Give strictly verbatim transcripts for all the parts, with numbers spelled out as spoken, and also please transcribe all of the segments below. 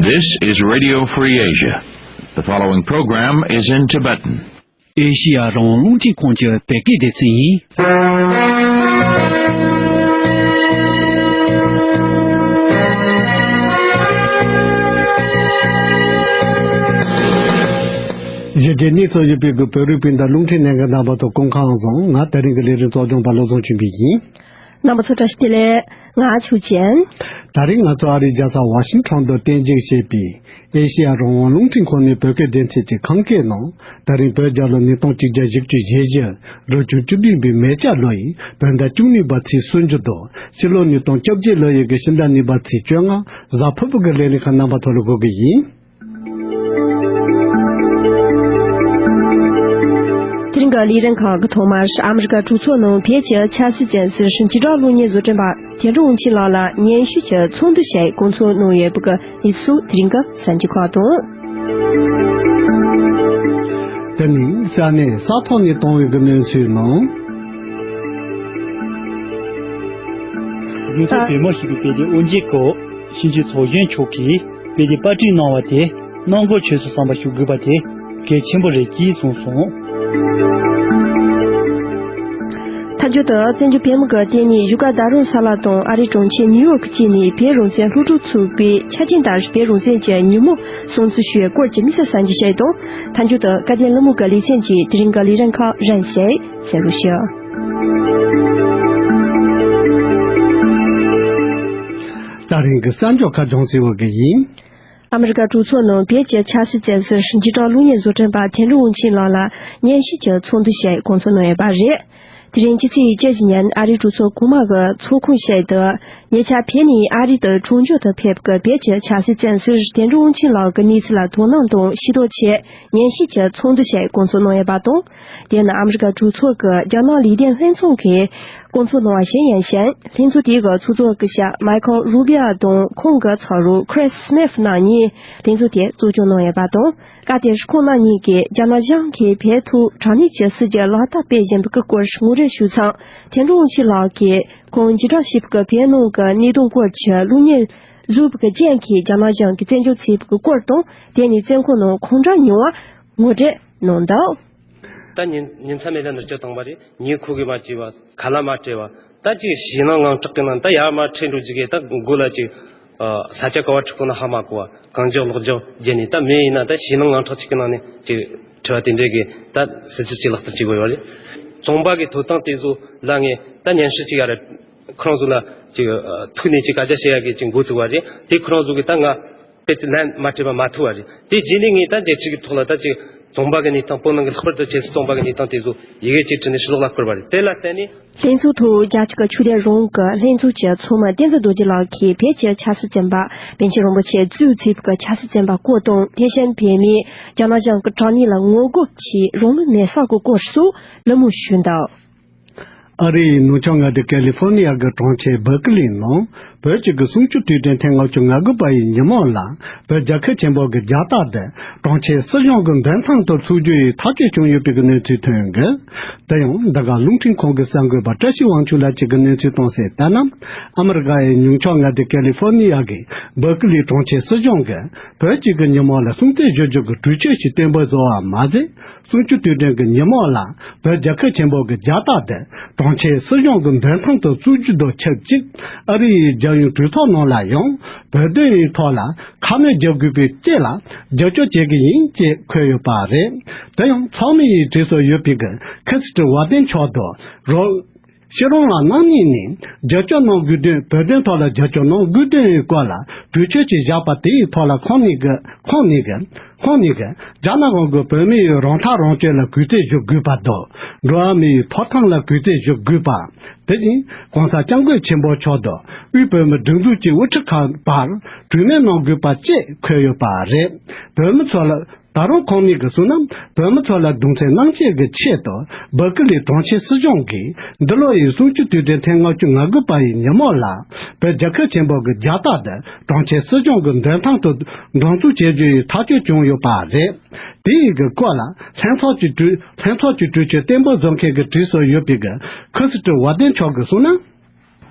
This is Radio Free Asia. The following program is in Tibetan. ཨེ་ཤི་ཡ་རང་དབང་རླུང་འཕྲིན་ཁང་གི་བོད་སྐད་སྡེ་ཚན་ཡིན། གཞི་རྒྱ་གནས་ཚུལ་ཡོད་པའི་གི་བོད་རིགས་སྤུན་ཟླ་རླུང་འཕྲིན་ལྷན་ཁང་རྣམ་པ་ཚོ་སྐུ་ཁམས་བཟང་། ང་དེ་རིང་གི་ལས་རིམ་གཙོ་སྐྱོང་པ་བློ་བཟང་ཆོས་འཕེལ་ཡིན། རྣམ་པ་ཚོ་བཀྲ་ཤིས་བདེ་ལེགས། ང་ཆོས་ཅན། ད་རིང་ང་ཚོ་ཨ་རིའི་རྒྱལ་ས་ཝ་ཤིང་ཊོན་དུ་རྟེན་གཞི་བྱས་པའི་ཨེ་ཤེ་ཡ་རང་དབང་རླུང་འཕྲིན་ཁང་ནས་བོད་སྐད་སྡེ་ཚན་གྱི་ཁམས་སྐད་ནང་། ད་རིང་བོད་རྒྱལ་ལོ་ཉིས་སྟོང་གཅིག་བརྒྱ་བཞི་བཅུ་ཞེ་བཞི། རབ་བྱུང་བཅུ་བདུན་པའི་མེ་བྱ་ལོ་ཡི་བོད་ཟླ་བཅུ་གཉིས་པ་ཚེས་སུམ་ཅུ་དང་། ཕྱི་ལོ་ཉིས་སྟོང་བཅོ་བརྒྱད་ལོ་ཡི་གི་ཕྱི་ཟླ་གཉིས་པ་ཚེས་བཅོ་ལྔ། གཟའ་ཕུར་བུ་གི་ལས་རིམ་ཁག་རྣམ་པ་ཚོ་ལ་གོ་གི་ཡིན། དེ་རིང་གི་ལས་རིམ་ཁག་གི་ཐོག་མར། ཨ་མི་རི་ཀ་གྲོས་ཚོགས་ནང་བོད་ཀྱི་ཆབ་སྲིད་བཙོན་ཟུར་བྱེ་བྲག་གློག་བརྙན་བཟོ་སྐྲུན་པ་དོན་གྲུབ་དབང་ཆེན་ལགས་ལ་སྙན་ཞུ་གྱི་ཚོགས་འདུ་ཞིག་བསྐོང་ཚོགས་གནང་ཡོད་པ་གི་གནས་ཚུལ་དེ་རིང་གི་གསར་འགྱུར་ཁག་དང་། དེ་ནས་ས་གནས་ས་ཐོག་ནས་བཏང་བའི་གི་གནས་ཚུལ་ནང་། རྒྱུན་ཚོགས་བོད་མི་ཞིག་གིས་དཔེ་དེབ་དབུ་འབྱེད་སྐབས་ཞིང་ཆེན་ཚོགས་གཞོན་མཆོག་གིས་དཔེ་དེབ་པར་སྐྲུན་གནང་བ་དེ་གནང་དགོས་ཆོད་སོང་བསམ་པ་ཞིག་དགོས་པ་དེ་གལ་ཆེན་པོ་རེད་ཅེས་གསུངས་སོང་། མཐའ་མཇུག་ཏུ་བཙན་བྱོལ་བོད་མི་གི་ལྟེ་གནས་བཞུགས་སྒར་རྡ་རམ་ས་ལ་དང་ཨ་རིའི་གྲོང་ཁྱེར་ནིའུ་ཡོག་གི་བཅས་ནས་བོད་རང་བཙན་སློབ་ཕྲུག་ཚོགས་པའི་ཆ་རྐྱེན་ལྟར་བོད་རང་བཙན་གྱི་ཉིན་མོ་སྲུང་བརྩི་ཞུ་བའི་སྐོར་གྱི་དམིགས་བསལ་གསར་འགྱུར་ཞིག་དང་། མཐའ་མཇུག་ཏུ་སྐལ་ལྡན་གླུ་མོ་གི་ལེ་ཚན་གྱིས་དེ་རིང་གི་ལས་རིམ་ཁག་རིམ་བཞིན་གསན་རོགས་ཞུ། ད་རིང་གི་གསར་འགྱུར་ཁག་སྦྱོང་སྲིད་འོག་གི་ཡིན། ཨ་མི་རི་ཀ་གྲོས་ཚོགས་ནང་བོད་ཀྱི་ཆབ་སྲིད་བཙོན་ཟུར་བྱེ་བྲག་གློག་བརྙན་བཟོ་སྐྲུན་པ་དོན་གྲུབ་དབང་ཆེན་ལགས་ལ་སྙན་ཞུ་གྱི་ཚོགས་འདུ་ཞིག་བསྐོང་ཚོགས་གནང་ཡོད་པ་རེད། དེ་རིང་སྤྱི་ཚེས་བཅུ་བཞི་ཉིན་ཨ་རིའི་གྲོས་ཚོགས་གོང་མ་གི་ཚོགས་ཁང་ཞིག་ཏུ་ཉེ་ཆར་བོད་ནས་ཨ་རི་དུ་གྲོས་མོལ་དུ་ཕེབས་པའི་བོད་ཀྱི་ཆབ་སྲིད་བཙོན་ཟུར་དོན་གྲུབ་དབང་ཆེན་ལགས་ཀྱི་གནས་ཚུལ་ལ་དོ་སྣང་དང་ཤེས་རྟོགས་ཆེད་སྙན་ཞུ་གྱི་ཚོགས་འདུ་ཞིག་བསྐོང་ཚོགས་གནང་ཡོད་པ་དང་། དེ་ནི་ཨ་མི་རི་ཀ་གྲོས་ཚོགས་ཀྱི་རྒྱ་ནག་ལས་དོན་ལྷན་ཚོགས་ཀྱིས་བསྐོང་ཚོགས་གནང་བ་ཞིག་ཡིན་ཞིང་། ལྷན་ཚོགས་དེའི་ཚོགས་གཙོ་གི་ཞབས་མའི་ཁལ་རུ་བི་ཡ་དང་ཁོང་གི་ཚ་རུ་ཁྲིས་སྨིཐ་རྣམ་གཉིས་ལྷན་ཚོགས་དེ་གཙོ་སྐྱོང་གནང་ཡོད་པ་དང་། སྐབས་དེར་ཁོང་རྣམ་གཉིས་ཀྱིས་རྒྱ་ནག་གཞུང་གིས་བོད་ཐོག་དྲག་གནོན་གྱི་སྲིད་ཇུས་ལག་བསྟར་སྤེལ་བཞིན་པའི་སྐོར་ངོ་སྤྲོད་ཞུས་ཙང་། དོན་གྲུབ་དབང་ཆེན་ལགས་ཀྱིས་ཁོང་འཇིགས་སྐྲག་བྱེད་པའི་བོད་ནང་གི་གནད་དོན་སྐོར་གྱི་གློག་བརྙན་བཟོས་པའི་རྐྱེན་གྱིས་རྒྱ་ནག་གཞུང་གིས་བཙན་བྱོལ་བྱས་པའི་སྐོར་དང་། དེ་ནི་བཙོན་ཁང་ནང་གང་འདྲ་མྱོང་བ་ངོ་སྤྲོད་གནང་འདུག། ད་ཉིན་ཉིན་མཚན་མེད་ལ་ནུབ་ཕྱོགས་བཏང་བ་རེད། ཉིན་ཁུག་གི་མ་བྱས་པ། ཁ་ལག་མ་སྤྲད་པ། ད་ཅིག་ཞེད་སྣང་དངངས་སྐྲག་གི་ནང་ད་ཡར་མར་ཁྲིད་འགྲོ་རྒྱུ་གི་ད་མགོ་ལ་ཅིག་ཨ་ས་ཆ་ག་བ་ཁྲིད་གོ་ན་ཧ་མ་གོ་བ། གང་མགྱོགས་ལོག་འགྱོ་རྒྱུ་ནི་ད་མི་ཡིན་ན་ད་ཞེད་སྣང་དངངས་སྐྲག་ཅིག་གི་ནང་ནས་ཅིག་ཁྲིད་པ་དེ་འདྲས་གི་ད་སྲིད་ཇུས་ཅིག་ལག་བསྟར་བྱེད་དགོས་ཡོད་རེད། ཚོང་པ་གི་ཐོབ་ཐང་དེ་ཚོ་ལ་ངས་ད་སྙན་ཞུ་ཅིག་ཡ་རེད། ཁོ་རང་ཚོ་ལ་ཅིག་ཨ་ཐུག་ནས་ཅིག་སྐད་ཆ་བཤད་ཡ་གི་ཅིག་འགོ་བཙུགས་པ་རེད། དེ་ཁོ་རང་ཚོ་གི་ད་ང་དཔེ་དེ་ལན་མ་སྤྲད་པ་མ་ཐུབ་པ་རེད། དེ་རྗེས་ནས་ངས་ད་རྒྱལ་སྤྱི་གི་ཐོག་ལ་ད་ཅིག་ཚོང་པ་གི་གནས་སྟངས། བོད་ནང་གི་ལྷག་པར་དུ་ཆབ་སྲིད་ཚོང་པ་གི་གནས་སྟངས་དེ་ཚོ་ཡི་གེ་ཅིག་བྲིས་ནས་ཕྱི་ལོགས་ལ་བསྐུར་བ་རེད། དེ་ལ་བརྟེན་ནས། ལྷན་ཚོགས་ཐོག་རྒྱ་གཅིག་གི་ཆོས་དད་རང་དབང་གི་ལྷན་ཚོགས་ཀྱི་ཚོགས་མི་བསྟན་འཛིན་རྡོ་རྗེ་ལགས་ཀྱིས་བོད་ཀྱི་ཆབ་སྲིད་བཙོན་པ་པཎ་ཆེན་རིན་པོ་ཆེ་གཙོས་བྱས་པའི་ཆབ་སྲིད་བཙོན་པ་སྐོར་དང་། དེ་བཞིན་བོད་མིས་རྒྱ་ནག་གཞུང་གི་དྲག་གནོན་ལ་ངོ་རྒོལ་གྱིས་རང་མོས་མེ་སྲེག་གི་སྐོར་སོགས་གླེང་མོལ་ཞུས་འདུག། ཨ་རིའི་ནུབ་ཕྱོགས་མངའ་སྡེ་ཀ་ལི་ཧྥོར་ནི་ཡ་གི་གྲོང་ཁྱེར་བྷར་ཀི་ལི་ནང་བོད་ཀྱི་གསུམ་བཅུ་དུས་དྲན་ཐེངས་ལྔ་བཅུ་ང་དགུ་པ་ཡི་ཉིན་མོ་ལ། བོད་རྒྱལ་ཁབ་ཆེན་པོ་གི་རྒྱལ་རྟགས་དེ་གྲོང་ཁྱེར་སྲིད་གཞུང་གི་མདུན་ཐང་དུ་འཚོགས་རྒྱུ་ཡི་ཐག་གཅོད་བྱུང་ཡོད་པའི་གནས་ཚུལ་ཐོན་གི། དེ་ཡང་འདི་ག་རླུང་འཕྲིན་ཁང་གི་གསར་འགོད་པ་བཀྲ་ཤིས་དབང་ཕྱུག་ལགས་ཀྱིས་གནས་ཚུལ་གཏོང་གསལ་ལྟར་ན། ཨ་མི་རི་ཀ་ཡི་ནུབ་ཕྱོགས་མངའ་སྡེ་ཀ་ལི་ཧྥོར་ནི་ཡ་གི་བྷར་ཀི་ལི་གྲོང་ཁྱེར་སྲིད་གཞུང་གིས་བོད་ཀྱི་གི་ཉིན་མོ་ལ་སྲུང་བརྩི་ཞུ་རྒྱུ་གི་གྲོས་ཆོད་ཞིག་གཏན་འབེབས་བཟོ་བ་མ་ཟད། གསུམ་བཅུ་དུས་དྲན་གྱི་ཉིན་མོ་ལ་བོད་རྒྱལ་ཁབ་ཆེན་པོ་གི་རྒྱལ་རྟགས་དེ་གྲོང་ཁྱེར་སྲིད་གཞུང་གི་མདུན་ཐང་དུ་བཙུགས་རྒྱུ་དང་ཆབས་ཅིག། ཨ་རི་ཡི་རྒྱལ་ཡོངས་གྲོས་ཚོགས་ནང་ལ་ཡང་བོད་དོན་ཡི་ཐོག་ལ་ཁ་སྣོན་རྒྱག་དགོས་པའི་རྐྱེན་ལ་རྒྱབ་སྐྱོར་བྱེད་ཀྱི་ཡིན་ཅེས་འཁོད་ཡོད་པ་རེད། དེ་ཡང་ཚོགས་མི་ཡིས་བྲིས་སུ་ཡོད་པའི་གི་ཁི་སི་ཏི་ཝ་དན་མཆོག་དང་རོ། ཤེ་རོང་ལགས་རྣམ་གཉིས་ནས་རྒྱབ་སྐྱོར་གནང་དགོས་དོན། བོད་དོན་ཐོག་ལ་རྒྱབ་སྐྱོར་གནང་དགོས་དོན་ཡི་སྐོར་ལ་གྲོས་ཆོད་ཅིག་བཞག་པ་དེའི་ཐོག་ལ་ཁོང་གཉིས་ཀྱིས་ཁོང་གཉིས་ཀྱིས་ཁོང་གཉིས་ཀྱིས་རྒྱ་ནག་གཞུང་གིས་བོད་མིའི་རང་ཐག་རང་གཅོད་ལ་གུས་བརྩི་ཞུ་དགོས་པ་དང་། འགྲོ་བ་མིའི་ཐོབ་ཐང་ལ་གུས་བརྩི་ཞུ་དགོས་པ། དེ་བཞིན་གོང་ས་སྐྱབས་མགོན་ཆེན་པོ་མཆོག་དང་དབུས་བོད་མིའི་སྒྲིག་འཛུགས་ཀྱི་དབུ་ཁྲིད་ཁག་བར་གྲོས་མོལ་གནང་དགོས་པ་བཅས་འཁོད་ཡོད་པ་རེད། བོད་མི་ཚོ་ལ། ད་རུང་ཁོང་གཉིས་ཀྱིས་གསུངས་ན། བོད་མི་ཚོ་ལ་གདུང་སེམས་མཉམ་སྐྱེད་ཀྱི་ཆེད་དུ་བྷར་ཀི་ལི་གྲོང་ཁྱེར་སྲིད་གཞུང་གིས་འདི་ལོ་ཡི་གསུམ་བཅུ་དུས་དྲན་ཐེངས་ལྔ་བཅུ་ང་དགུ་པ་ཡི་ཉིན་མོ་ལ་བོད་རྒྱལ་ཁབ་ཆེན་པོ་གི་རྒྱལ་རྟགས་དེ་གྲོང་ཁྱེར་སྲིད་གཞུང་གི་མདུན་ཐང་དུ་འདོན་འཛུགས་བྱེད་རྒྱུ་ཡི་ཐག་གཅོད་བྱུང་ཡོད་པ་རེད། དེ་ཡི་གི་སྐོར་ལ་ལྷན་ཚོགས་ཀྱི་གྲོས་ལྷན་ཚོགས་ཀྱི་གྲོས་ཆོད་གཏན་འབེབས་བཟོ་མཁན་གྱིས་བྲིས་སུ་ཡོད་པའི་གི་ཁི་སི་ཏི་ཝ་དན་མཆོག་གིས་གསུངས་ན།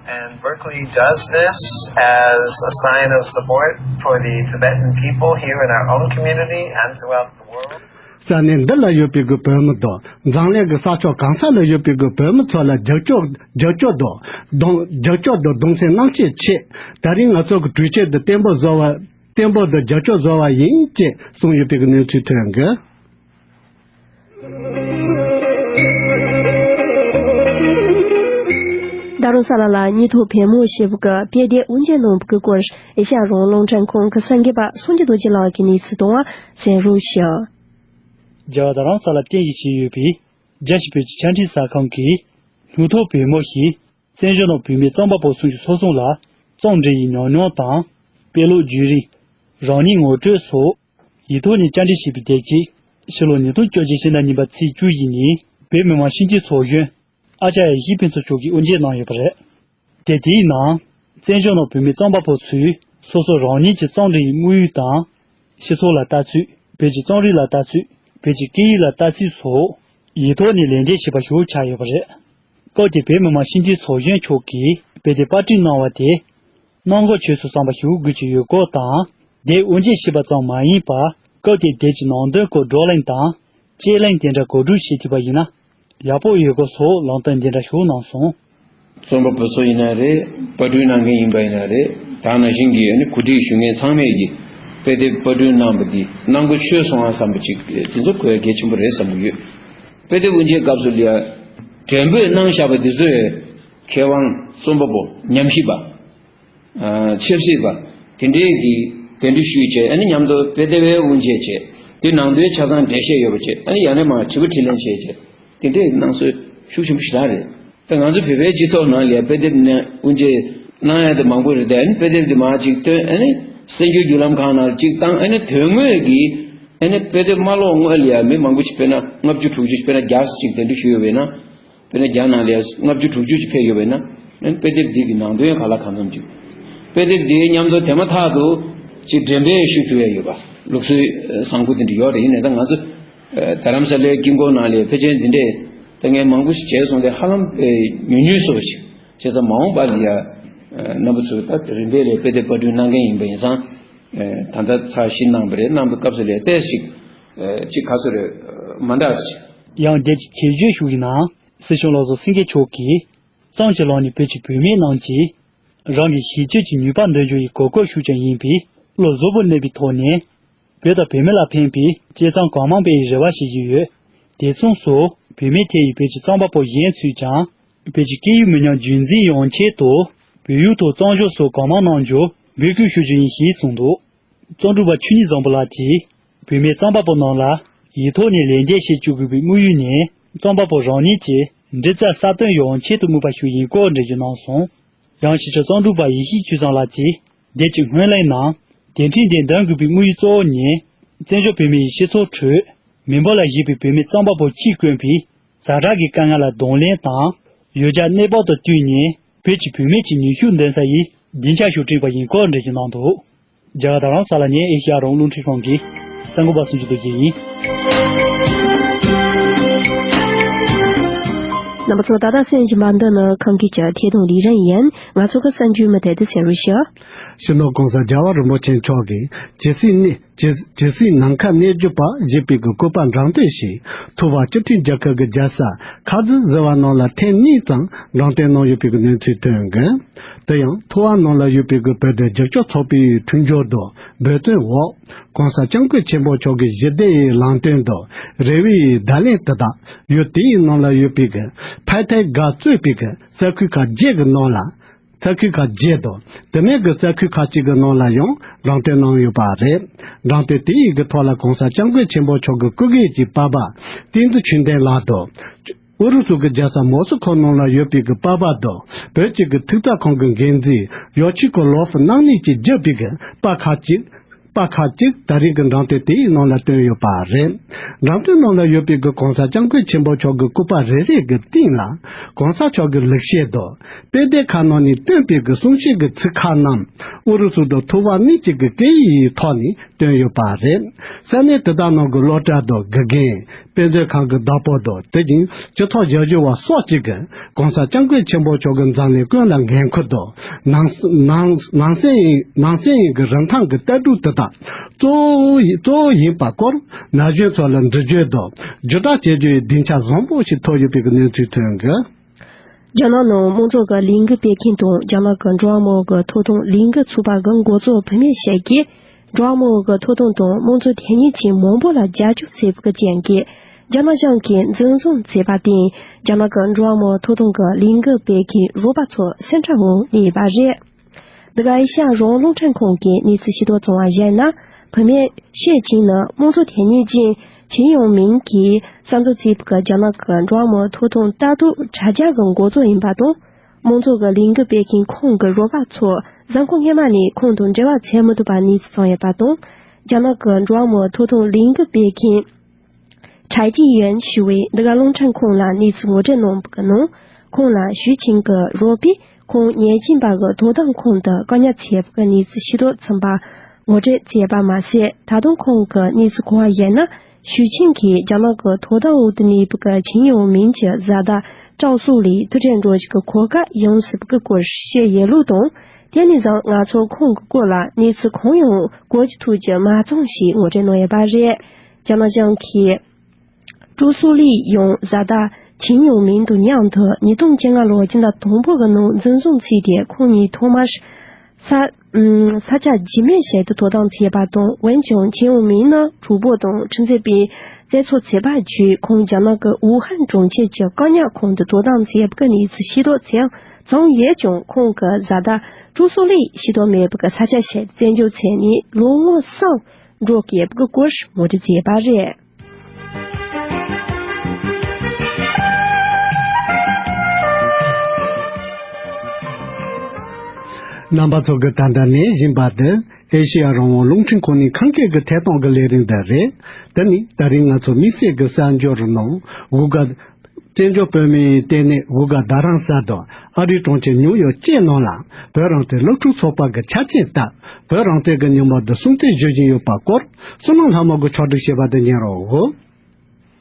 And Berkeley does this as a sign of support for the Tibetan people here in our own community and throughout the world. ས་གནས་འདི་ལ་ཡོད་པའི་གི་བོད་མི་དང་། འཛམ་གླིང་གི་ས་ཕྱོགས་གང་ས་ལ་ཡོད་པའི་གི་བོད་མི་ཚོ་ལ་རྒྱབ་སྐྱོར་རྒྱབ་སྐྱོར་དང་། གདུང་རྒྱབ་སྐྱོར་དང་གདུང་སེམས་གནང་ཆེད་ཆེད། ད་རིང་ང་ཚོ་གི་གྲོས་ཆོད་འདི་བརྟན་པོ་བཟོ་བ། བརྟན་པོ་དང་རྒྱབ་སྐྱོར་བཟོ་བ་ཡིན་ཅེས་གསུངས་ཡོད་པའི་གི་གནས་ཚུལ་ཐོན་གི། ད་རུང་ས་ལ་ལ་ཉིན་ཐོ་བོད་མི་ཞེས་པ་གི་དཔེ་དེབ་དབུ་འབྱེད་གནང་བ་གི་སྐོར་ཨེ་ཤ་ཡ་རང་དབང་རླུང་འཕྲིན་ཁང་གི་གསར་འགོད་པ་སངས་རྒྱས་རྡོ་རྗེ་ལགས་ཀྱིས་གནས་ཚུལ་གཏོང་བ་གསན་རོགས་ཞུ། རྒྱ་གར་རྡ་རམ་ས་ལ་རྟེན་གཞི་བྱས་ཡོད་པའི་རྒྱལ་སྤྱིའི་བོད་ཀྱི་ཆ་འཕྲིན་གསར་ཁང་གིས་ཉིན་ཐོ་བོད་མི་ཞེས་བཙན་བྱོལ་ནང་བོད་མི་རྩོམ་པ་པོ་སུམ་ཅུ་སོ་གསུམ་ལ་རྩོམ་འབྲི་ཡི་ཉམས་མྱོང་དང་། དཔེ་ཀློག་བརྒྱུད་རིམ། རང་ཉིད་ངོ་སྤྲོད་སོགས་ཡིག་ཐོག་ནས་བཅར་འདྲི་བྱས་པའི་དེབ་ཅིག་ཕྱི་ལོ་ཉིས་སྟོང་བཅོ་བརྒྱད་ཕྱི་ཟླ་གཉིས་པ་ཚེས་བཅུ་བཞི་ཉིན་བོད་མི་མང་སྤྱི་འཐུས་ཚོགས་གཞོན་ཨ་ཅཱརྱ་ཡེ་ཤེས་ཕུན་ཚོགས་མཆོག་གིས་དབུ་འབྱེད་གནང་ཡོད་པ་རེད། དེབ་དེའི་ནང་བཙན་བྱོལ་ནང་བོད་མི་རྩོམ་པ་པོ་ཚོས་སོ་སོ་རང་ཉིད་ཀྱི་རྩོམ་འབྲི་ཡི་དམིགས་ཡུལ་དང་། སྤྱི་ཚོགས་ལ་ལྟ་ཚུལ། བོད་ཀྱི་རྩོམ་རིག་ལ་ལྟ་ཚུལ། བོད་ཀྱི་སྐད་ཡིག་ལ་ལྟ་ཚུལ་སོགས་ཡིག་ཐོག་ནས་ལན་འདེབས་བྱས་པ་ཞིག་ཆགས་ཡོད་པ་རེད། སྐབས་དེར་བོད་མི་མང་སྤྱི་འཐུས་ཚོགས་གཞོན་མཆོག་གིས་དཔེ་དེབ་པར་སྐྲུན་གནང་བ་དེ། གནང་དགོས་ཆོས་སུ་བསམ་པ་ཞིག་དགོས་ཀྱི་ཡོད་སྐོར་དང་། དེབ་དབུ་འབྱེད་བྱས་པ་ཙམ་མ་ཡིན་པར། སྐབས་དེར་དེབ་ཀྱི་ནང་དོན་སྐོར་བགྲོ་གླེང་དང་། དཔྱད་གླེང་དེ་འདྲ་གོ་སྒྲིག་བྱེད་ཐུབ་པ་ཡིན་ན་ཡག་པོ་ཡོད་སྐོར་སོགས་ལམ་སྟོན་འདི་འདྲ་ཞིག་གནང་སོང་། རྩོམ་པ་པོ་ཚོ་ཡིན་ན་རེད། པར་སྐྲུན་གནང་མཁན་ཡིན་པ་ཡིན་ན་རེད། ད་ནང་བཞིན་གྱི་ཨ་ནི་གོ་སྒྲིག་ཞུ་མཁན་ཚང་མས་ཀྱིས་དཔེ་དེབ་པར་སྐྲུན་གནང་བ་འདི་གནང་དགོས་ཆོས་སོང་ཨ་བསམ་པ་ཅིག་དེ་ཚོ་གོ་ཡ་གལ་ཆེན་པོ་རེད་བསམ་གྱི་ཡོད། དཔེ་དེབ་དབུ་འབྱེད་སྐབས་སུ་ལ་ཡ་དྲན་འབུལ་གནང་བཞག་པ་འདི་ཚོས་མཁས་དབང་རྩོམ་པ་པོ་ཉམས་ཞིབ་པ། ཨ། ཆབ་སྲིད་པ། དེ་འདྲའི་གི་གདན་འདྲེན་ཞུས་བྱས་ཨ་ནི་མཉམ་དུ་དཔེ་དེབ་དབུ་འབྱེད་བྱས། དེ་ནང་དོན་ཆ་ཚང་འགྲེལ་བཤད་ཡོད་པ་བྱས་ཨ་ནི་ཡང་ན་མ་དྲི་བ་དྲིས་ལན་བྱས་བྱས་དེ་འདྲའི་གནང་སྲོལ་ཤུགས་ཆེན་པོ་ཞིག་རང་རེད། ད་ང་ཚོ་བོད་པའི་སྤྱི་ཚོགས་ནང་ལ་དཔེ་དེབ་ནས་དབུ་འབྱེད་གནང་ཡ་དེ་མང་པོ་རེད་དེ། ཨ་ནི་དཔེ་དེབ་དེ་མར་ཅིག་བཏོན་ཨ་ནི་གསར་འགྱུར་བརྒྱུད་ལམ་ཁག་ནང་ཅིག་བཏང་ཨ་ནི་དོན་དངོས་ཀྱི་ཨ་ནི་དཔེ་དེབ་མ་ཀློག་སྔོན་ལ་ཡ་མི་མང་པོ་ཞིག་དཔེར་ན་ལྔ་བཅུ་དྲུག་ཅུ་དཔེར་ན་བརྒྱ་ཅིག་གདན་འདྲེན་ཞུས་ཡོད་པས་ན། དཔེར་ན་རྒྱ་ནང་ལ་ལྔ་བཅུ་དྲུག་ཅུ་ཅིག་ཕེབས་ཡོད་པས་ན། དཔེ་དེབ་འདི་གི་ནང་དོན་ག་ལ་གང་འཚམ་ཅིག་དཔེ་དེབ་འདིའི་མཉམ་དུ་དེ་མ་ཐག་ཏུ་ཅིག་འགྲེམས་སྤེལ་ཞུ་ཐུབ་ཡ་ཡོད་པ་ལུགས་སྲོལ་བཟང་པོ་འདི་འདྲ་ཡོད་རེད། ཡིན་ནའི་ད་ང་ཚོ་རྡ་རམ་ས་ལའི་དཀྱིལ་འཁོར་ནང་ལ་ཕལ་ཆེར་འདི་འདྲས་ལྟ་མཁན་མང་པོ་ཞིག་བྱས་སོང་སྟེ་ཧ་ལམ་ཉུང་ཉུང་བཟོ་ཞིག་བྱས་ཙང་མ་འོངས་པ་ལ་ཡ་རྣམ་པ་ཚོས་ད་རིམ་པས་ལས་དཔེ་དེབ་པར་སྐྲུན་གནང་མཁན་ཡིན་པ་ཡིན་ཙང་ད་ལྟ་ཚར་བཞི་གནང་བ་རེད། གནང་བའི་སྐབས་སུ་ལས་ཏོག་ཙམ་ཅིག་ག་ཚོད་རེད་མ་འདྲ་ཅིག་ཡང་འདས་ཀྱི་ཁྱད་ཆོས་ཤིག་ཡིན་ནའང་། སྲིད་སྐྱོང་བློ་བཟང་སེང་གེ་མཆོག་གིས་བསམ་གྱིས་ལོག་ནས་བོད་ཀྱི་བུད་མེད་རྣམས་ཀྱིས་རང་གི་གཞིས་བྱེས་ཀྱི་ནུས་པ་འདོན་རྒྱུ་ཡི་གོ་སྐབས་ཤུགས་ཆེན་ཡིན་པས་བློ་གཟུ་བོར་གནས་པའི་ཐོག་ནས་བོད་དང་བོད་མི་ལ་ཕན་པའི་དཔྱད་རྩོམ་གང་མང་སྤེལ་བའི་རེ་བ་བྱེད་ཀྱི་ཡོད། དེ་མཚུངས་སུ་བུད་མེད་ཐད་ཡི་བོད་ཀྱི་རྩོམ་པ་པོ་གཞན་ཚོས་ཀྱང་བོད་ཀྱི་སྐད་ཡིག་མི་ཉམས་རྒྱུན་འཛིན་ཡོང་ཆེད་དུ་བོད་ཡིག་ཐོག་རྩོམ་སྦྱོང་སོགས་གང་མང་གནང་རྒྱུར་འབོད་སྐུལ་ཞུ་རྒྱུ་ཡིན་ཞེས་གསུངས་འདུག་རྩོམ་སྒྲིག་པ་ཆོས་ཉིད་བཟང་པོ་ལགས་ཀྱིས་བུད་མེད་རྩོམ་པ་པོ་རྣམས་ལ་ཡིག་ཐོག་ནས་ལན་འདེབས་བྱེད་བཅུག་དགོས་པའི་དམིགས་ཡུལ་ནི་རྩོམ་པ་པོ་རང་ཉིད་ཀྱི་འབྲི་རྩལ་གསར་གཏོད་ཡོང་ཆེད་དུ་དམིགས་པ་ཞིག་ཡིན་སྐོར་འགྲེལ་བརྗོད་གནང་སོང་། ཡང་གཞིས་ཆགས་རྩོམ་སྒྲིག་པ་ཡེ་ཤེས་ཆོས་བཟང་ལགས་ཀྱིས་འདས་ཀྱི་སྔོན་གླེང་ནང་དེ་འཕྲིན་དེ་འདོན་དགོས་པའི་དམིགས་ཡུལ་གཙོ་བོ་ནི་བཙན་བྱོལ་བོད་མི་ཡི་སྤྱི་ཚོགས་ཁྲོད་མི་འབོར་ལ་གཞིགས་པའི་བུད་མེད་རྩོམ་པ་པོ་གཅིག་དཀོན་པའི་ཛ་དྲག་གི་དཀའ་ངལ་ལ་གདོང་ལེན་དང་ཡོད་བྱད་གནས་བབ་དང་བསྟུན་ནས་བོད་ཀྱི་བུད་མེད་ཀྱི་ནུས་ཤུགས་འདོན་ས་ཡི་སྡིངས་ཆ་ཞིག་བསྐྲུན་པ་ཡིན་སྐོར་འགྲེལ་བརྗོད་གནང་འདུག་རྒྱ་གར་རྡ་རམ་ས་ལ་ནས་ཨེ་ཤེ་ཡ་རང་དབང་རླུང་འཕྲིན་ཁང་གི་གསར་འགོད་པ་སུམ་ཅུ་རྡོ་རྗེ་ཡིན། རྣམ་པ་ཚོ་ད་ལྟ་གསན་བཞིན་པ་འདི་ནི་ཁམས་སྐད་ཀྱི་ཐད་གཏོང་ལས་རིམ་ཡིན། ང་ཚོ་གི་གསར་འགྱུར་མུ་མཐུད་དུ་གསན་རོགས་ཞུ། སྤྱི་ནོར་༸གོང་ས་༸རྒྱལ་བ་རིན་པོ་ཆེ་མཆོག་གིས་ཇི་སྲིད་གནས། ཇི་ཇི་སྲིད་ནམ་མཁའ་གནས་གྱུར་པ་ཞེས་པའི་གི་བཀོད་པ་འགྲེམས་སྟོན་ཞིག་ཐུབ་པ་སྤྱི་མཐུན་རྒྱལ་ཁབ་ཀྱི་རྒྱལ་ས་ཁ་ཛི་ཟེར་བ་ནང་ལ་ཐེངས་གཉིས་ཙམ་འགྲེམས་སྟོན་གནང་ཡོད་པའི་གི་གནས་ཚུལ་ཐོན་གི། དེ་ཡང་ཐུབ་པ་ནང་ལ་ཡོད་པའི་གི་བོད་དོན་རྒྱབ་སྐྱོར་ཚོགས་པའི་མཐུན་འགྱུར་དང་འབོད་བཏོན་འོག་༸གོང་ས་༸སྐྱབས་མགོན་ཆེན་པོ་མཆོག་གི་ཞི་བདེ་ཡི་ལམ་སྟོན་དང་རེ་བའི་བརྡ་ལན་དེ་དག་ཡུལ་དེའི་ནང་ལ་ཡོད་པའི་གི་ཕ་ཐའི་ག་གཙོས་པའི་གི་ས་ཁུལ་ཁག་བརྒྱད་གི་ནང་ལ། ས་ཁུལ་ཁག་བརྒྱད་དང་དེ་མིན་གྱི་ས་ཁུལ་ཁག་ཅིག་གི་ནང་ལ་ཡང་འགྲེམས་སྟོན་གནང་ཡོད་པ་རེད། འགྲེམས་སྟོན་དེ་ཡི་གི་ཐོག་ལ་༸གོང་ས་༸སྐྱབས་མགོན་ཆེན་པོ་མཆོག་གི་སྐུ་སྒེར་གྱི་པ་ཕ་བསྟན་འཛིན་ཆོས་ལྡན་ལགས་དང་། ཨུ་རུ་སུ་གི་རྒྱལ་ས་མོ་སི་ཁོ་ནང་ལ་ཡོད་པའི་གི་པ་ཕ་དང་བོད་ཀྱི་གི་ཐུགས་བརྩེ་ཁང་གི་འགན་འཛིན་ཡོ་ཆི་ཀོ་ལོ་ཧྥི་རྣམ་གཉིས་ཀྱིས་བརྒྱུད་པའི་གི་པར་ཁག་ཅིག་པར་ཁག་ཅིག་ད་རེས་ཀྱི་འགྲེམས་སྟོན་དེའི་ནང་ལ་བཏོན་ཡོད་པ་རེད། འགྲེམས་སྟོན་ནང་ལ་ཡོད་པའི་གི་༸གོང་ས་༸སྐྱབས་མགོན་ཆེན་པོ་མཆོག་གི་སྐུ་པར་རེ་རེ་གི་སྟེང་ལ་༸གོང་ས་མཆོག་གི་ལེགས་བཤད་དང་དཔེ་དེབ་ཁག་ནང་ནས་བཏོན་པའི་གི་གསུང་བཤད་ཀྱི་ཚིག་ཁག་རྣམས་ཨུ་རུ་སུ་དང་ཐུ་ཝ་གཉིས་ཀྱི་གི་སྐད་ཡིག་ཡི་ཐོག་ནས་བཏོན་ཡོད་པ་རེད། ས་གནས་དེ་དག་ནང་གི་སློབ་གྲྭ་དང་དགེ་རྒན། དཔེ་མཛོད་ཁང་གི་བདག་པོ་དང་། དེ་བཞིན་སྤྱི་ཚོགས་ཞབས་ཞུ་བ་སོགས་གཅིག་གིས་གོང་ས་སྐྱབས་མགོན་ཆེན་པོ་མཆོག་གི་མཛད་ལས་ཀུན་ལ་འགན་འཁུར་དང་། ནང་ནང་ནང་སེམས་ཡིན་ནང་སེམས་ཡིན་གྱི་རིན་ཐང་གི་ལྟ་གྲུབ་དེ་དག་གཙོ་བོ་ཡིན་གཙོ་བོ་ཡིན་པའི་སྐོར་ན་གཞོན་ཚོ་ལ་འགྲེལ་བརྗོད་དང་བརྒྱུད་བསྒྲགས་བྱེད་རྒྱུའི་སྡིངས་ཆ་བཟང་པོ་ཞིག་ཐོབ་ཡོད་པའི་གནས་ཚུལ་ཐོན་གྱི། རྒྱ་ནག་ནང་དམངས་གཙོ་གི་ལས་འགུལ་སྤེལ་མཁན་དང་རྒྱ་ནག་གི་འགྲོ་བ་མང་པོ་གི་ཐོབ་ཐང་ལས་འགུལ་ཚོགས་པ་གི་འགོ་གཙོ་བུད་མེད་ཞིག་གིས། འགྲོ་བ་མང་པོ་གི་ཐོབ་ཐང་དང་དམངས་གཙོ་དོན་གཉེར་ཅན་མང་པོ་ལ་རྒྱབ་སྐྱོར་བྱེད་པའི་རྐྱེན་གྱིས། རྒྱ་ནག་གཞུང་གིས་འཛིན་བཟུང་བྱས་པར་བརྟེན། རྒྱ་ནག་གི་འགྲོ་བ་མང་པོ་ཐོབ་ཐང་གི་ལས་འགུལ་སྤེལ་མཁན་རོགས་པ་ཚོ་སེམས་ཁྲལ་འོག་གནས་ཡོད་པ་རེད། འདི་ག་ཨེ་ཤ་ཡ་རང་དབང་རླུང་འཕྲིན་ཁང་གིས་གནས་ཚུལ་ཤེས་རྟོགས་བྱུང་བར་གཞིགས་ན། བུད་མེད་ཤེ་ཆིང་ནི་དམངས་གཙོ་དོན་གཉེར་ཅན་ཆིང་ཡོང་མིང་གིས་གསར་འཛུགས་བྱས་པའི་རྒྱ་ནག་གི་འགྲོ་བ་མིའི་ཐོབ་ཐང་ལྟ་རྟོག་དྲ་རྒྱ་གི་འགོ་གཙོ་ཡིན་པ་དང་། དམངས་གཙོ་གི་ལས་འགུལ་སྤེལ་མཁན་ཁོང་གི་རོགས་པ་ཚོ་གཟའ་འཁོར་སྔོན་མ་ནས་ཁོང་དང་འབྲེལ་བ་བྱེད་མི་ཐུབ་པ་གནས་ཚུལ་བྱུང་ཡོད་པ་དང་། རྒྱ་ནག་གི་འགྲོ་བ་མིའི་ཐོབ་ཐང་ལས་འགུལ་སྤེལ་མཁན། ཁྲའེ་ཅི་ཡོན་ཞུ་བས་འདི་ག་རླུང་འཕྲིན་ཁང་ལ་གནས་ཚུལ་ངོ་སྤྲོད་གནང་བའི་ནང་། ཁོང་ལ་ཞུས་ཆིང་གི་རོགས་པས་ཁོང་ཉེན་སྐྱོབ་པ་གི་དོ་དམ་ཁང་དུ་བཀག་ཉར་བྱས་པའི་གནས་ཚུལ་ཤེས་རྟོགས་ཚུན་པ་ངོ་སྤྲོད་བྱས་པ་མ་ཟད། ད་དུང་ཁོང་གི་གནས་ཚུལ་གོ་བ་ཡིན་ན། ཞུས་ཆིང་གིས་རྒྱ་ནག་གི་དོ་དམ་འོག་ཏུ་གནས་པའི་ཆིང་ཡོང་མིང་གི་བཟའ་ཟླ་ཀྲའོ་སུའུ་ལི་དུར་ཁྲོད་འགྲོ་རྒྱུ་གི་གོ་སྐབས་ཡོང་སྲིད་པའི་སྐོར་བཤད་ཡོད་ལུགས་དང་། དེ་ནས་བཟུང་ང་ཚོ་ཁོང་གི་སྐོར་ལ་གནས་ཚུལ་གང་ཡང་གོ་རྒྱུ་ཐོས་རྒྱུ་མ་བྱུང་ཞེས་ངོ་སྤྲོད་གནང་ཡོད་པ་རེད། རྒྱ་ནག་གཞུང་གིས། ཀྲུའུ་སུའུ་ལི་ཡང་བཟའ་ཟླ་ཆིང་ཡོང་མིང་དང་མཉམ་དུ་ཉིས་སྟོང་བཅོ་ལྔ་ལོའི་སྤྱི་ཟླ་དང་པོ་གི་ནང་འཛིན་བཟུང་བྱས་ཏེ། ཁོང་གཉིས་ཐོག་མར་ས་ས་ཆ་འཇིགས་མེད་ཞིག་ཏུ་དོ་དམ་བྱས་པ་དང་། འོན་ཀྱང་ཆིང་ཡོང་མིང་ནི་གྲོགས་པོ་དང་ཁྲིམས་རྩོད་པས་བཙལ་འཚོལ་བྱས་པ་བརྒྱུད། ཁོང་རྒྱ་ནག་གི་ཝུ་ཧན་གྲོང་ཁྱེར་གྱི་བཀག་ཉར་ཁང་དུ་དོ་དམ་བྱས་པའི་གནས་ཚུལ་ཤེས་རྟོགས་བྱུང་ཡོད་ཀྱང་། ཁོང་གི་བཟའ་ཟླ་ཀྲུའུ་སུའུ་ལི་ཤེས་རྟོགས་མེད་པའི་ས་ཆ་ཞིག་ཏུ་བཙན་འཇུག་བྱས་ནས་ལོ་ངོ་གསུམ་འགྲོ་བསྡད་པའི་སྐོར་ངོ་སྤྲོད་བྱས་པ་རེད། རྣམ་པ་ཚོ་གིས་ད་ལྟ་ཉན་བཞིན་པ་དེ་ཨེ་ཤེ་ཡ་རང་དབང་རླུང་འཕྲིན་ཁང་ནས་ཁམས་སྐད་ཀྱི་ཐད་གཏོང་གི་ལས་རིམ་དེ་རེད། དེ་ནི་ད་རིང་ང་ཚོ་དམིགས་བསལ་གྱི་གསར་འགྱུར་ནང་དབུ་དགའ། བཙན་བྱོལ་བོད་མིའི་ལྟེ་གནས་དབུ་དགའ་རྡ་རམ་ས་ལ་དང་ཨ་རིའི་གྲོང་ཁྱེར་ནིའུ་ཡོག་བཅས་རྣམས་ལ་བོད་རང་བཙན་སློབ་ཕྲུག་ཚོགས་པ་གི་ཆ་རྐྱེན་ལྟར་བོད་རང་བཙན་གྱི་ཉིན་མོ་དུ་སྲུང་བརྩི་ཞུ་བཞིན་ཡོད་པའི་སྐོར་བསོད་ནམས་ལྷ་མོ་གིས་ཕྱོགས་སྒྲིག་བྱས་པ་དེ་ཉན་རོགས།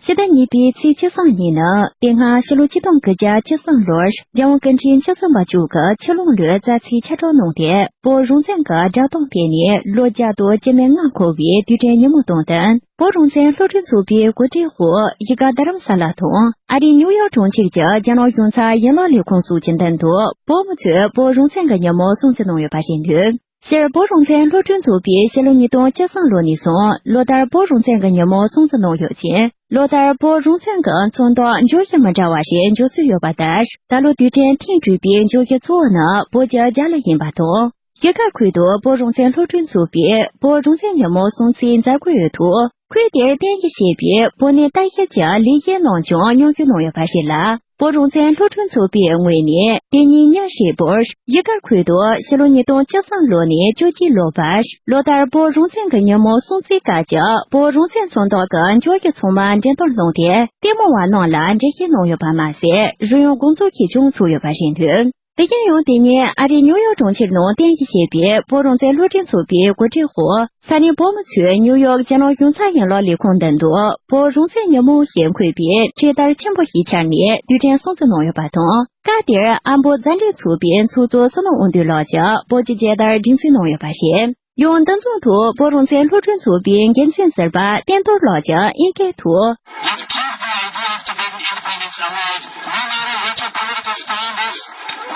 ཕྱི་ཟླ་གཉིས་པའི་ཚེས་བཅུ་གསུམ་ཉིན་ནི་དེ་སྔ་ཕྱི་ལོ་ཆིག་སྟོང་དགུ་བརྒྱ་བཅུ་གསུམ་ལོར་རྒྱལ་དབང་སྐུ་ཕྲེང་བཅུ་གསུམ་པ་མཆོག་གི་ཆུ་ཀླུང་ལོའི་རྩ་ཚིག་ཆ་སྒྲིག་གནང་སྟེ། བོད་རང་བཙན་གྱི་བསྒྲགས་གཏམ་སྤེལ་ནས་ལོ་བརྒྱ་དང་བཅུ་མེད་ལྔ་འཁོར་བའི་དུས་དྲན་ཉིན་མོ་དང་བསྟུན། བོད་རང་བཙན་སློབ་ཕྲུག་ཚོགས་པའི་གོ་སྒྲིག་འོག་དབུ་དགའ་རྡ་རམ་ས་ལ་དང་ཨ་རིའི་ནིའུ་ཡོག་གྲོང་ཁྱེར་གྱི་རྒྱ་ནག་གཞུང་ཚབ་ཡན་ལག་ལས་ཁུངས་སོགས་ཀྱི་མདུན་དུ་བོད་མི་ཚོས་བོད་རང་བཙན་གྱི་ཉིན་མོ་སྲུང་བརྩི་གནང་ཡོད་པ་རེད་འདུག་སྤྱིར་བོད་རང་བཙན་སློབ་ཕྲུག་ཚོགས་པས་ཕྱི་ལོ་ཉིས་སྟོང་བཅུ་གསུམ་ལོ་ནས་བཟུང་ལོ་ལྟར་བོད་རང་བཙན་གྱི་ཉིན་མོ་སྲུང་བརྩི་གནང་ཡོད་ཅིང་། ལོ་ལྟར་བོད་རང་བཙན་གྱི་མཚོན་རྟགས་འཇོག་གཞི་མི་འདྲ་བ་རེ་འཇོག་སྲོལ་ཡོད་པ་ལྟར། ད་ལོ་དུས་དྲན་ཐེངས་དྲུག་པའི་འཇོག་གཞི་གཙོ་བོ་ནི་བོད་ཀྱི་རྒྱལ་གླུ་ཡིན་པ་དང་། བཞུགས་སྒར་ཁུལ་དུ་བོད་རང་བཙན་སློབ་ཕྲུག་ཚོགས་པས་བོད་རང་བཙན་ཉིན་མོ་སྲུང་བརྩིའི་མཛད་སྒོ་ཡོད་ཐོག་ཁུལ་དེར་རྟེན་གཞི་བྱས་པའི་བོད་གནས་ལྟ་བཤལ་གྱི་ལས་གཞི་རྣམས་ཀྱང་མཉམ་ཞུགས་གནང་ཡོད་པ་རེད་ལ། བོད་རང་བཙན་སློབ་ཕྲུག་ཚོགས་པའི་ངོས་ནས་དེ་ཉིན་ཉིན་ཧྲིལ་པོར་བཞུགས་སྒར་ཁུལ་དུ་ཕྱི་ལོ་ཉིས་སྟོང་བཅུ་གསུམ་ལོ་ནས་བཅུ་གཅིག་ལོ་བར་ལོ་ལྟར་བོད་རང་བཙན་གྱི་ཉིན་མོ་སྲུང་བརྩིའི་སྐབས་ཀྱི་བོད་རང་བཙན་མཚོན་རྟགས་ཀྱི་འཇོག་གཞི་ཚང་མ་འགྲེམས་སྟོན་གནང་སྟེ། ལྟད་མོ་བ་རྣམས་ལ་འགྲེལ་བཤད་གནང་ཡོད་པ་མ་ཟད། རོལ་དབྱངས་དགོང་ཚོགས་ཤིག་ཀྱང་ཚུགས་ཡོད་པ་རེད་འདུག་དེ་བཞིན་ཡང་དེ་ཉིན་ཨ་རིའི་ནིའུ་ཡོག་གྲོང་ཁྱེར་ནང་རྟེན་གཞི་བྱས་པའི་བོད་རང་བཙན་སློབ་འབྲིང་ཚོགས་པའི་གོ་སྒྲིག་འོག་ས་གནས་བོད་མི་ཚོས་ནིའུ་ཡོག་རྒྱ་ནག་གཞུང་ཚབ་ཡན་ལག་ལས་ཁུངས་མདུན་དུ་བོད་རང་བཙན་ཉིན་མོ་ཞེས་འཁོད་པའི་འཕྲེད་དར་ཆེན་པོ་ཞིག་འཕྱར་ནས་དུས་དྲན་སྲུང་བརྩི་གནང་ཡོད་པ་དང་། སྐབས་དེར་ཨ་མདོ་མཛའ་འབྲེལ་ཚོགས་པའི་ཚོགས་གཙོ་བསོད་ནམས་དབང་འདུས་ལགས་ཀྱིས་བོད་ཀྱི་རྒྱལ་དར་སྒྲེང་འཛུགས་གནང་ཡོད་པ་རེད། ཡང་འདི་མཚུངས་སུ་བོད་རང་བཙན་སློབ་ཕྲུག་ཚོགས་པའི་འགན་འཛིན་ཟུར་པ་བསྟན་རྡོར་ལགས་ཀྱིས་དབྱིན་སྐད་དུ། Let's keep the idea of Tibetan independence alive, no matter what your political stand is,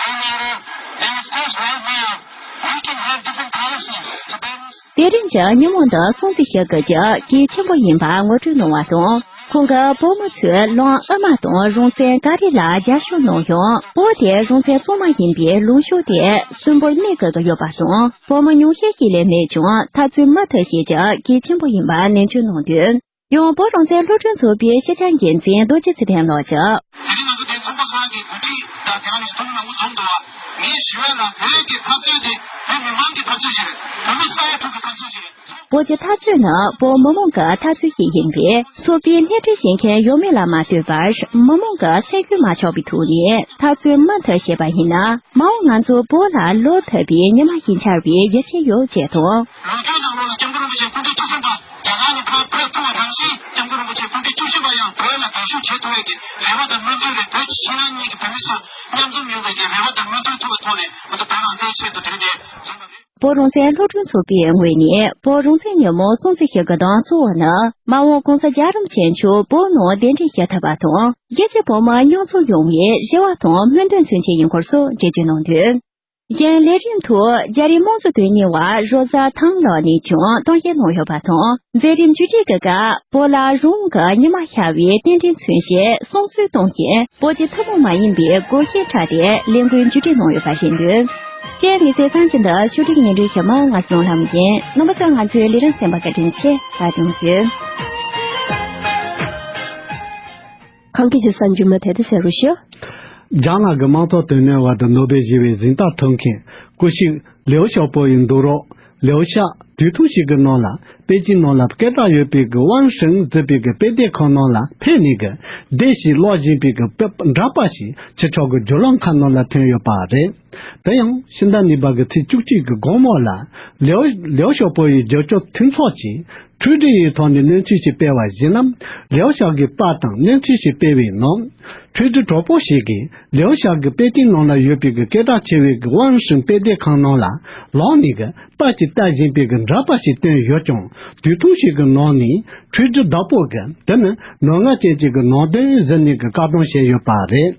no matter, and of course right now, we can have different policies. Tibetans དེ་རིང་གི་ཉིན་མོ་འདི་སྲུང་བརྩི་ཞུ་དགོས་རྒྱུ་གལ་ཆེན་པོ་ཡིན་པ་ངོ་སྤྲོད་གནང་བ་དང་། ཁོང་གིས་བོད་མི་ཚོས་ལམ་དབུ་མ་དང་རང་བཙན་ག་རེ་ལ་རྒྱབ་སྐྱོར་གནང་ཡང་། བོད་དེ་རང་བཙན་གཙང་མ་ཡིན་པའི་ལངས་ཕྱོགས་དེ་གསོན་པོར་གནས་དགོས་ཀྱི་ཡོད་པ་དང་། བོད་མི་ཉུང་ཤས་ཤིག་ལས་མེད་ཀྱང་འཐབ་རྩོད་མུ་མཐུད་བྱེད་རྒྱུ་གལ་ཆེན་པོ་ཡིན་པ་ནན་བརྗོད་གནང་དོན། ཡང་བོད་རང་བཙན་སློབ་ཕྲུག་ཚོགས་པའི་ཕྱི་དྲིལ་འགན་འཛིན་རྡོ་རྗེ་ཚེ་བརྟན་ལགས་ཀྱིས། དེ་རིང་ང་ཚོ་འདིར་ཚོགས་པ་ཁག་གི་འགོ་ཁྲིད་དང་དེ་ག་ནས་ཐུན་མོང་མ་འཛོམས་འདུག་བ། ངས་ཞུ་ཡ་ལ་བོད་ཀྱི་འཐབ་རྩོད་དེ་བོད་མི་མང་གི་འཐབ་རྩོད་ཅིག་རེད། བོད་མི་ས་ཡ་དྲུག་གི་འཐབ་རྩོད་ཅིག་རེད། བོད་ཀྱི་འཐབ་རྩོད་ནི་བོད་མི་མང་གི་འཐབ་རྩོད་ཅིག་ཡིན་པས། ཚོགས་པའི་སྣེ་ཁྲིད་བྱེད་མཁན་ཡོད་མེད་ལ་མ་ལྟོས་པར། མི་མང་གི་སེམས་ཤུགས་མ་ཆག་པའི་ཐོག་ནས་འཐབ་རྩོད་མུ་མཐུད་བྱས་པ་ཡིན་ན། མ་འོངས་ང་ཚོ་བོད་ལ་ལོག་ཐུབ་པའི་ཉི་མ་ཞིག་འཆར་བའི་ཡིད་ཆེས་ཡོད་ཅེས་དང་། ལོ་རྒྱུས་ནང་ལོགས་ལ་སྐྱབས་མགོན་རིན་པོ་ཆེ་སྐུ་ཕྲེང་བཅུ་གསུམ་པ་རྒྱ་གར་ནས་ཕར་བོད་ཐོན་པ་ནང་བཞིན། སྐྱབས་མགོན་རིན་པོ་ཆེ་སྐུ་ཕྲེང་བཅུ་བཞི་པ་ཡང་ བྱེད་ཐུབ་པའི་གི་རེ་བ་དང་སྨོན་འདུན་རེད། བོད་ཀྱི་ཕྱི་ནང་གཉིས་ཀྱི་བོད་མི་ཚོ་མཉམ་འཛོམས་ཡོང་བའི་གི་རེ་བ་དང་སྨོན་འདུན་ཐུབ་པའི་ཐོག་ནས་ང་ཚོ་བོད་རང་བཙན་ཆེད་དུ་དེ་རིང་འདིར་འཛོམས་པ་རེད། བོད་རང་བཙན་སློབ་ཕྲུག་ཚོགས་པའི་ངོས་ནས་བོད་རང་བཙན་ཉིན་མོ་སྲུང་བརྩི་ཞུ་རྒྱུ་དང་གཙོ་བོ་ནི་མ་འོངས་༸གོང་ས་རྒྱལ་རབས་ཆེན་མཆོག་བོད་ནང་གདན་འདྲེན་ཞུ་ཐུབ་པ་དང་རྒྱལ་གཅེས་བོད་མི་མཉམ་འཛོམས་ཡོང་བའི་རེ་བ་དང་སྨོན་འདུན་མཚོན་ཆེད་ཡིན་སྐོར་སོགས་འགྲེལ་བརྗོད་གནང་དོན། གཞན་ལས་རིམ་དུ་རྒྱ་རིགས་དམངས་གཙོ་དོན་གཉེར་བ་རོ་ཟ་ཐང་ལགས་ནས་ཀྱང་གཏམ་བཤད་གནང་ཡོད་པ་དང་། མཛད་རིམ་བརྒྱུད་སྒྲིག་གི་སྐབས་བོད་ལ་རང་དབང་གི་ཉི་མ་ཤར་བའི་རྟེན་འབྲེལ་མཚོན་བྱེད་གསུང་སྲོལ་གཏོང་མཁན་བོད་ཀྱི་ཐུན་མོང་མ་ཡིན་པའི་སྒོར་གཞས་འཁྲབ་སྟེ་ལས་འགུལ་བརྒྱུད་སྒྲིག་གནང་ཡོད་པ་ཤེས་འདུག་དེ་ཡང་མི་ཚེ་གཙང་ཆེན་དུ་ཕྱོགས་སྒྲིག་སྙན་སྒྲོན་ཞུ་མི་ང་སྲིད་ལྷ་མོ་ཡིན། རྣམ་པ་ཚོས་ང་ཚོའི་ལས་རིམ་གསན་པར་བཀའ་དྲིན་ཆེ། ད་དུང་ཞུ། ཁམས་སྐད་ཀྱི་གསར་འགྱུར་མུ་མཐུད་དུ་གསན་རོགས་ཞུ། རྒྱ་ནག་གི་དམངས་གཙོ་དོན་གཉེར་བ་དང་ནོ་སྦེལ་ཞི་བའི་གཟེངས་རྟགས་ཐོབ་མཁན་སྐུ་ཞབས་ལིའུ་ཞའོ་པོ་ཡི་འདུག་རོགས་ལིའུ་ཞའོ་དུས་ཐུང་ཞིག་གི་ནང་ལ་པེ་ཅིན་ནང་ལ་སྐད་གྲགས་ཡོད་པའི་གི་ཝང་ཧྲིན་ཟེར་བའི་གི་དཔེ་དེབ་ཁང་ནང་ལ་ཕེབས་ནས་གི་སྡེ་ཞིག་ཀློག་བཞིན་པའི་གི་དཔེ་འདྲ་པ་ཞིག་ཕྱི་ཕྱོགས་གི་བརྒྱུད་ལམ་ཁག་ནང་ལ་ཐོན་ཡོད་པ་རེད། དེ་ཡང་ཕྱི་ཟླ་གཉིས་པ་གི་ཚེས་བཅུ་གཅིག་གི་དགོང་མོ་ལ་ལིའོ་ལིའོ་ཞའོ་པོ་ཡི་རྒྱབ་སྐྱོར་མཐུན་ཚོགས་ཀྱིས་འཕྲུལ་རིག་ཡི་ཐོག་ནས་གནས་ཚུལ་ཞིག་སྤེལ་བར་གཞིགས་ན། ལིའོ་ཞའོ་གི་པར་དང་གནས་ཚུལ་ཞིག་སྤེལ་བའི་ནང་། འཕྲུལ་རིག་གྲོགས་པོ་ཞིག་གིས་ལིའོ་ཞའོ་གི་པེ་ཅིན་ནང་ལ་ཡོད་པའི་གི་སྐད་གྲགས་ཆེ་བའི་གི་ཝང་ཧྲིན་དཔེ་དེབ་ཁང་ནང་ལ་ལོག་ནས་གི་པར་ཅིག་ལྟ་བཞིན་པའི་གི་འདྲ་པར་ཞིག་བཏོན་ཡོད་ཀྱང་། དུས་ཐུང་ཞིག་གི་ནང་ནས་འཕྲུལ་རིག་བདག་པོ་གིས་དེ་ནི་ནོར་ངལ་ཅན་ཅིག་གི་ནང་དོན་ཟེར་ནས་གི་བཀག་སྡོམ་བྱས་ཡོད་པ་རེད།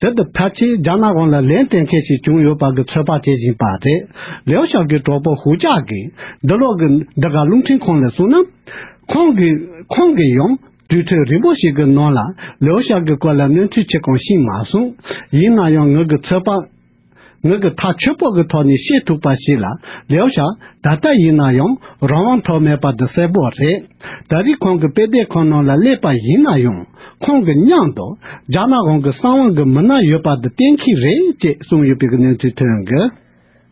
དེ་དང་ཕལ་ཆེར་རྒྱ་ནག་གཞུང་ལ་ལན་སྤྲད་མཁན་ཞིག་བྱུང་ཡོད་པ་གི་ཚོད་དཔག་བྱེད་བཞིན་པ་རེད། ལིའོ་ཞའོ་གི་གྲོགས་པོ་ཧུའུ་ཅཱ་གིས་འདི་ལོ་གི་འདི་ག་རླུང་འཕྲིན་ཁང་ལ་གསུངས་ན། ཁོང་གིས་ཁོང་གིས་ཡང་དུས་ཚོད་རིང་པོ་ཞིག་གི་ནང་ལ་ལིའོ་ཞའོ་གི་སྐོར་ལ་གནས་ཚུལ་ཅི་གང་ཤེས་མ་སོང་། ཡིན་ན་ཡང་ངེད་ཀྱི་ཚོད་དཔག་ངེད་ཀྱི་ཐག་ཆོད་པོ་གི་ཐོག་ནས་ཤེས་ཐུབ་པ་ཞིག་ལ་ལིའོ་ཞའོ་ད་ལྟ་ཡིན་ན་ཡང་རང་དབང་ཐོབ་མེད་པ་དེ་གསལ་པོ་རེད། ད་རེས་ཁོང་གི་དཔེ་དེབ་ཁང་ནང་ལ་སླེབས་པ་ཡིན་ན་ཡང་ཁོང་གི་མཉམ་དུ་རྒྱ་ནག་གཞུང་གི་གསང་བའི་གི་མི་སྣ་ཡོད་པ་དེ་གཏན་འཁེལ་རེད་ཅེས་གསུངས་ཡོད་པའི་གི་གནས་ཚུལ་ཐོན་གི།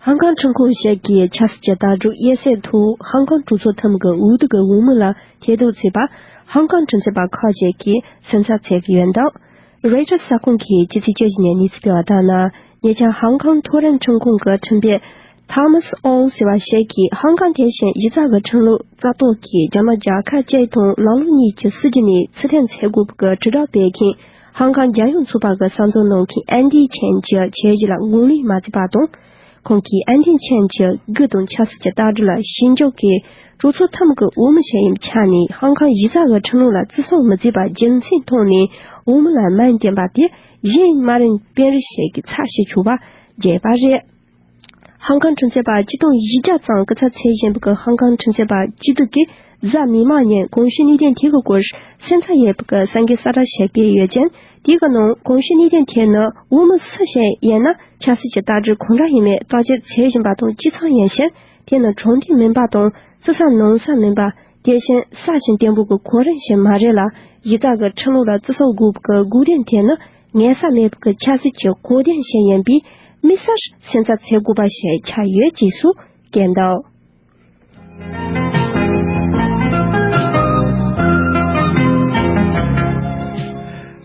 ཧང་ཀང་ཁྲིམས་ཁང་ཞིག་གིས་ཆབ་སྲིད་ཀྱི་ལྟ་གྲུབ་དབྱེ་གསལ་ཐོག་ཧང་ཀང་གྲོས་ཚོགས་ཐུན་མོང་གི་འོས་བསྡུ་གི་འོས་མི་ལ་ཐེ་གཏོགས་བྱས་པ་ཧང་ཀང་ཁྲིམས་རྩོད་པ་ཁག་ཅིག་གིས་སེམས་འཚབ་བྱེད་ཀྱི་ཡོད་འདུག་རོའི་ཊར་གསར་ཁང་གིས་ཕྱི་ཚེས་བཅུ་བཞི་ཉིན་གནས་ཚུལ་སྤེལ་བ་ལྟར་ན། ཉེ་ཆར་ཧང་ཀང་མཐོ་རིམ་ཁྲིམས་ཁང་གི་ཁྲིམས་དཔོན་ཐ་མཱས་ཨོང་ཟེར་བ་ཞིག་གིས་ཧང་ཀང་དེ་བཞིན་གཞི་རྩ་གི་ཁྲིམས་ལུགས་རྩ་གཏོར་གྱིས་རྒྱ་ནག་རྒྱལ་ཁབ་སྤྱི་དང་ནང་ལོགས་གཉིས་ཀྱི་སྲིད་ཇུས་ནས་ཕྱིར་འཐེན་བྱེད་དགོས་པའི་གི་དྲིལ་བསྒྲགས་སྤེལ་མཁན་ཧང་ཀང་རྒྱལ་ཡོངས་ཚོགས་པ་གི་གསར་འཛུགས་གནང་མཁན་ཨན་ཏི་ཆན་གྱི་བྱས་རྗེས་ལ་ངོས་ལེན་མ་བྱས་པ་དང་། ཁོང་གིས་ཨན་ཏི་ཆན་གྱི་དགུ་དང་ཆབ་སྲིད་ཀྱི་ལྟ་གྲུབ་ལ་ཞིབ་འཇུག་གིས་གྲོས་ཚོགས་ཐུན་མོང་གི་འོས་མི་ཞིག་ཡིན་ཆ་ནས་ཧང་ཀང་གཞི་རྩ་གི་ཁྲིམས་ལུགས་ལ་བརྩི་སྲུང་མི་བྱེད་པ་རྒྱུ་མཚན་ཐོག་ནས་འོས་མི་ལ་མ་འདེམས་པ་དེ་གཞན་མ་རིན་དཔོན་རིགས་ཤིག་གི་ཚབ་བྱེད་ཆོག་པ་བརྗོད་པ་རེད། ཧང་ཀང་ཁྲིམས་རྩོད་པ་ཆིག་སྟོང་བཞི་བརྒྱ་ཙམ་སྐུ་ཚབ་བྱེད་བཞིན་པའི་ཧང་ཀང་ཁྲིམས་རྩོད་པ་སྤྱི་འཐུས་ཀྱིས་གཟའ་མིག་དམར་ཉིན་གོང་ཞུས་གནད་དོན་དེ་གི་སྐོར་སེམས་འཚབ་ཡོད་པའི་གསར་འགོད་གསལ་བསྒྲགས་ཤིག་སྤེལ་ཡོད་ཅིང་། དེ་གི་ནང་གོང་ཞུས་གནད་དོན་དེ་ནི་འོས་མི་སུ་ཞིག་ཡིན་ན་ཆབ་སྲིད་ཀྱི་ལྟ་གྲུབ་གང་འདྲ་ཡིན་མིན་བརྟག་དཔྱད་བྱེད་བཞིན་པ་དང་གཅིག་མཚུངས་ཡིན་ཞིང་། དེ་ནི་དྲང་བདེན་མིན་པ་དང་བརྩི་ས་ནོར་ས་མིན་པ། དེ་བཞིན་སྲ་ཞིང་བརྟན་པོ་གི་གོ་རིམ་ཞིག་མ་རེད་ལ། གཞི་རྩ་གི་ཁྲིམས་ལུགས་ལ་བརྩི་སྲུང་དགོས་པའི་དགོས་དོན་དེ་ནི་ངལ་ས་མེད་པའི་ཆབ་སྲིད་ཀྱི་གོ་དོན་ཞིག་ཡིན་པས་དམིགས་བསལ་སེམས་འཚབ་བྱེད་དགོས་པ་ཞིག་ཆགས་ཡོད་ཅེས་སུ་བཀོད་འདུག་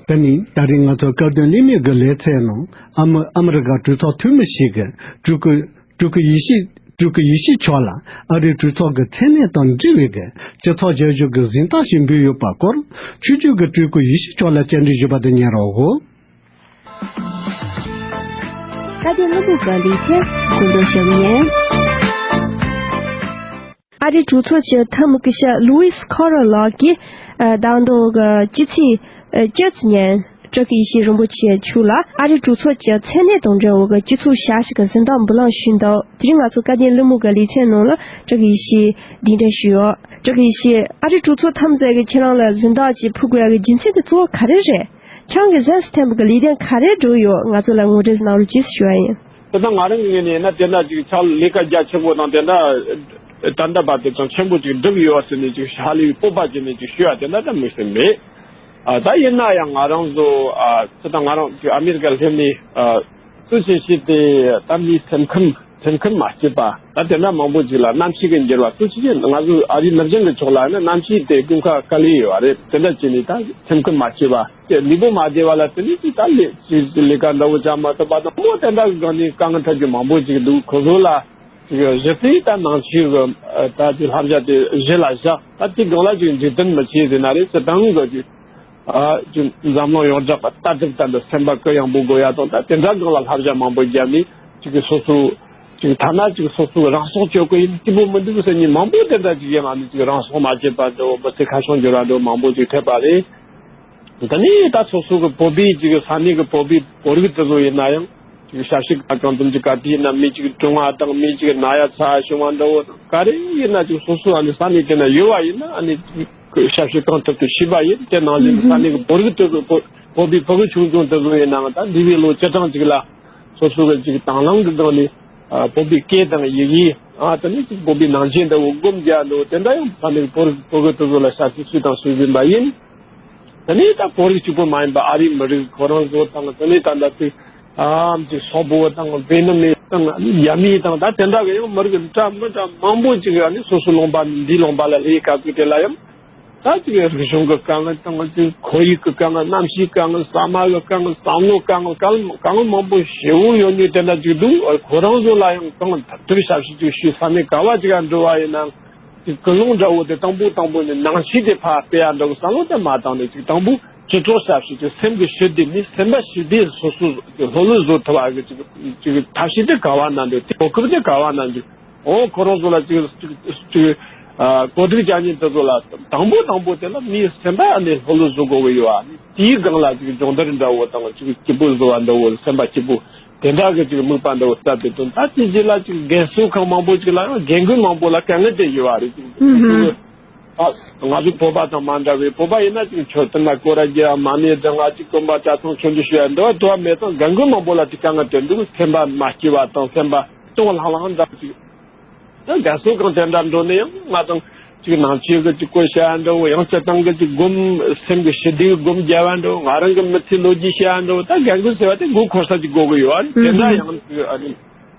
དེ་ནི་ད་རིང་ང་ཚོ་སྐབས་བསྟུན་གླེང་མོལ་གྱི་ལེ་ཚན་ནང་ཨ་མི་ཨ་མི་རི་ཀ་གྲོས་ཚོགས་འཐུས་མི་ཞིག་གིས་སྤྲུལ་སྐུ་སྤྲུལ་སྐུ་ཡེ་ཤེས་སྤྲུལ་སྐུ་ཡེ་ཤེས་མཆོག་ལ་ཨ་རིའི་གྲོས་ཚོགས་ཀྱི་མཚན་གནས་དང་འབྲེལ་བའི་གི་སྤྱི་ཚོགས་བྱ་གཞག་གི་གཟེངས་རྟགས་ཤིག་འབུལ་ཡོད་པའི་སྐོར་ཆོས་བརྒྱུད་ཀྱི་སྤྲུལ་སྐུ་ཡེ་ཤེས་མཆོག་ལ་བཅར་འདྲི་ཞུས་པ་དེ་ཉན་རོགས། བཀའ་བསྟན་གླུ་བུ་ག་ལི་ཅན་གོ་འདོད་བྱ་བ་ཡིན། ཨ་རིའི་གྲོས་ཚོགས་ཀྱི་ཐབས་མི་སྐུ་ཞབས་ལུའི་སི་ཁོ་ར་ལགས་ཀྱིས་ཨ་ཟླ་འདི་གི་སྤྱི་ཚེས་ཨ་བཅུ་ཉིན་བཀྲ་ཤིས་ཡེ་ཤེས་རིན་པོ་ཆེ་མཆོག་ལ་ཨ་རིའི་གྲོས་ཚོགས་ཀྱི་མཚན་གནས་དང་འབྲེལ་བའི་སྤྱི་ཚོགས་བྱ་གཞག་གི་གཟེངས་རྟགས་འབུལ་ལམ་ཞུས་འདུག་དེ་རིང་ང་ཚོ་བཀའ་བསྟན་གླུ་བུ་ག་ལི་ཅན་ནང་ལ་བཀྲ་ཤིས་ཡེ་ཤེས་གདན་འདྲེན་ཞུས་ཡོད། བཀྲ་ཤིས་ཡེ་ཤེས། ཨ་རིའི་གྲོས་ཚོགས་ཐམས་ཅད་ཀྱིས་ཁྱེད་རང་ལ་གཟེངས་རྟགས་ཅིག་ཕུལ་དགོས་ཡག་གི་རྒྱུ་མཚན་དེ་གཙོ་བོ་ག་རེ་རེད། ཁྱེད་རང་གིས་གཟེངས་སུ་ཐོན་པའི་ལས་དོན་ག་རེ་བསྒྲུབས་ཡོད། ང་ཚོ་ལ་ངོ་སྤྲོད་གནང་རོགས་ཅེས་ཞུ་བ་ཡིན། དེ་ད་ང་རང་གི་ངོས་ནས་ཡིན་ན་དེ་འདྲ་ཅིག་ཕྱག་ལས་ཀ་རྒྱ་ཆེན་པོ་དང་དེ་འདྲ་ད་ལྟ་བར་དུ་ཅུང་ཆེན་པོ་ཅིག་བསྒྲུབས་ཡོད་ཟེར་ནས་ཅིག་ཧ་ལས་པའི་སྤོབས་པ་བྱས་ནས་ཅིག་ཞུ་ཡ་དེ་འདྲ་ད་དམིགས་བསལ་མེད། ཨ་ད་ཡིན་ན་ཡང་ང་རང་ཚོ་ཨ་ད་ང་རང་ཅིག་ཨ་མི་རི་ཀ་སླེབས་ནས་ཨ་གཙོ་ཆེ་ཤོས་དེ་ད་མིའི་སེམས་ཁམས་སེམས་ཁམས་མ་སྐྱིད་པ་ད་དེ་འདྲ་མང་པོ་ཅིག་ལ་གནམ་གཤིས་ཀྱི་འགྱུར་བ་གཙོ་ཆེ་ཤོས་ང་ཚོ་ཨ་རིའི་ནུབ་བྱང་གི་ཕྱོགས་ལ་ནི་གནམ་གཤིས་དེ་དཀོན་ཁག་དཀའ་ལས་ཡོད་རེད། དེ་འདྲ་བྱས་ནས་ད་སེམས་ཁམས་མ་སྐྱིད་པ། དེ་ལུས་པོ་མ་བདེ་བ་ལ་བརྟེན་ནས་ཅིག་ད་ལས་ཅིག་ལས་ཀ་འདྲ་བོ་བྱ་མ་ཐུབ་པ་དང་མོ་དེ་འདྲ་གི་སྒང་ནས་དཀའ་ངལ་འཕྲད་རྒྱུ་མང་པོ་ཅིག་འདུག་ཁོ་ཚོ་ལ་ཅིག་གཞི་རྩའི་ད་ནང་ཆོས་གི་ད་ཅིག་བསླབ་བྱ་དེ་གཞི་ལ་བཞག་ད་དེ་སྒང་ལ་ཅིག་འཇིག་རྟེན་མི་ཆེ་ཟེར་ན་རེད། སྤྱིར་བཏང་གི་ཅིག་ ཨ་ཅིག་འཛམ་གླིང་ཡོངས་གྲགས་ཀྱི་ལྟ་གྲུབ་ལྟར་དུ་སེམས་པ་གུ་ཡངས་པོ་དགོས་ཡ་དང་། ད་དེ་འདྲ་སྒང་ལ་བསླབ་བྱ་མང་པོ་བརྒྱབ་ནས་ཅིག་གི་སོ་སོ་ཅིག་ཐ་ན་ཅིག་སོ་སོ་རང་སྲོག་གཅོད་གི་ཡིན་གཅིག་པོ་མི་འདུག་ཟེར་ནས་མང་པོ་དེ་འདྲ་ཅིག་ཡིན་ཨ་ནི་ཅིག་རང་སྲོག་མ་བཅད་པ་འདྲ་བོ་མི་ཚེ་ཁ་བྱང་འགྱུར་བ་འདྲ་བོ་མང་པོ་ཅིག་ཐེབས་པ་རེད། ད་ནི་ད་སོ་སོ་གི་བོད་པའི་ཅིག་ས་གནས་གི་བོད་པའི་བོད་རིགས་དེ་ཚོ་ཡིན་ན་ཡང་ཅིག་ཞབས་ཕྱི་གང་གང་འཛོམས་ཀྱི་ག་དུས་ཡིན་ན་མི་ཅིག་གྲོངས་པ་དང་མི་ཅིག་ན་ཡ་ཚ་བྱུང་བ་འདྲ་བོ་དང་ག་རེ་ཡིན་ན་ཅིག་སོ་སོ་ཨ་ནི་ས་གནས་དེ་ན་ཡོད་པ་ཡིན་ན་ཨ་ནི་ཞབས་ཕྱི་གང་ཐུབ་ཐུབ་བྱས་པ་ཡིན། དེ་ནང་བཞིན་ས་གནས་ཀྱི་བོད་རིགས་དེ་ཚོ་བོད་བོད་པའི་ཕྲུ་གུ་ཆུང་ཆུང་དེ་ཚོ་ཡིན་ནའང་ད་འདས་པའི་ལོ་བཅུ་གྲངས་ཅིག་ལ་སོ་སོ་གི་ཅིག་དང་བླངས་ཀྱི་སྒང་ནས་ཨ་བོད་པའི་སྐད་དང་ཡི་གེ་ཨ་དེ་ནས་ཅིག་བོད་པའི་ནང་ཆོས་འདྲ་བོ་སྒོམ་རྒྱག་འདུག་དེ་འདྲ་ཡང་ས་གནས་ཀྱི་བོད་རིགས་ཕྲུ་གུ་དེ་ཚོ་ལ་ཞབས་ཕྱི་ཞུས་དང་ཞུ་བཞིན་པ་ཡིན། དེ་ནས་ད་བོད་རིགས་གཅིག་པུ་མ་ཡིན་པ་ཨ་རིའི་མི་རིགས་ཁོ་རང་ཚོ་དང་དེ་ནས་ད་ལྟ་དུས་ཨམ་ཅིག་སོག་པོ་དང་ཝེ་ནམ་མི་དང་ཨ་ནི་ཡ་མི་དང་ད་དེ་འདྲ་གི་ཡང་མི་རིགས་འདྲ་མི་འདྲ་མང་པོ་ཅིག་ཨ་ནི་སོ་སོ་ལུང་པ་འདིའི་ལུང་པ་ལ་སླེབས་སྐབས་ཀྱི་དེ་ལ་ཡང་ད་ཅིག་རིག་གཞུང་གི་དཀའ་ངལ་དང་ཅིག་ཁོར་ཡུག་གི་དཀའ་ངལ་གནམ་གཤིས་དཀའ་ངལ་ཟ་མ་གི་དཀའ་ངལ་བསམ་བློ་དཀའ་ངལ་དཀའ་ངལ་དཀའ་ངལ་མང་པོ་ཞེ་པོ་ཡོད་ནི་དེ་འདྲ་ཅིག་འདུག་ཁོ་རང་ཚོ་ལ་ཡང་གང་ཐུབ་ཐུབ་ཞབས་ཞུ་ཅིག་ཞུས་ས་གནས་ག་བ་ཅིག་ཨ་འགྲོ་བ་ཡིན་ན། ཀུན་སློང་འདྲ་བོ་དེ་དང་པོ་དང་པོ་ནས་ནང་ཆོས་དེ་ཕར་སྤེལ་ཡ་འདྲ་བོ་བསམ་བློ་དེ་མ་བཏང་ནས་ཅིག་དང་པོ་སྤྱི་ཚོགས་ཞབས་ཞུ་ཅིག་སེམས་ཀྱི་ཞི་བདེ་ནི་སེམས་པ་ཞི་བདེ་སོ་སོ་ལྷོད་ལྷོད་བཟོ་ཐུབ་པ་གི་ཅིག་ཅིག་ཐབས་ཤེས་དེ་ག་བ་ན་འདུག་དེ་གོ་སྐབས་དེ་ག་བ་ན་འདུག་འོ་ཁོ་རང་ཚོ་ལ་ཅིག་ཅིག་ཅིག་ཨ་གོ་སྒྲིག་བྱ་མཁན་དེ་ཚོ་ལ་དང་པོ་དང་པོ་དེ་ལ་མིའི་སེམས་པ་ཨ་ནི་ལྷོད་ལྷོད་བཟོ་དགོས་གི་ཡོད་ཨ་ནི་དེའི་སྒང་ལ་ཅིག་སྦྱོང་བརྡར་འདྲ་བོ་དང་ཅིག་སྐྱིད་པོ་བཟོ་བ་འདྲ་བོ་སེམས་པ་སྐྱིད་པོ། དེ་འདྲ་གི་ཅིག་དམིགས་པ་འདྲ་བོ་བཏབ་པའི་དོན་ད་དེ་རྗེས་ལ་ཅིག་རྒན་གསོ་ཁང་མང་པོ་ཅིག་ལ་ཡང་རྒན་རྒོན་མང་པོ་ལ་དཀའ་ངལ་དེ་ཡོད་པ་རེད་ཅིག་ཨུ་ཧུམ། ཨ་ང་ཚོ་བོད་པ་དང་མ་འདྲ་བའི་བོད་པ་ཡིན་ན་ཅིག་མཆོད་རྟེན་ལ་སྐོར་ར་རྒྱག་མ་ཎི་བགྲང་ང་ཅིག་སྐོམ་པ་ཇ་ཚང་ཆོས་འདུ་ཞུ་ཡ་འདྲ་བ་དོ་བ་མེད་ཙང་རྒན་རྒོན་མང་པོ་ལ་ཅིག་དཀའ་ངལ་དེ་འདུག་སེམས་པ་མ་སྐྱིད་པ་དང་སེམས་པ་སྟོང་ལྷང་ལྷང་འདྲ་ཅིག་ད་རྒན་གསོ་ཁང་དེ་འདྲ་འགྲོ་ནས་ཡང་ང་དང་ཅིག་ནང་ཆོས་ཀྱི་ཅིག་བཀོད་བྱ་འདྲ་བོ་ཡང་སྤྱི་བཏང་གི་ཅིག་སྒོམ་སེམས་ཀྱི་ཞི་བདེའི་སྒོམ་རྒྱབ་པ་འདྲ་བོ་ང་རང་གི་མི་ཚེ་ལོ་རྒྱུས་བཤད་ཡ་འདྲ་བོ་ད་རྒན་རྒོན་ཟེར་བ་དེ་མགོ་འཁོར་ས་ཅིག་དགོས་ཀྱི་ཡོད་ཨ་ནི་དེ་འདྲ་ཡང་ཅིག་ཨ་ནི་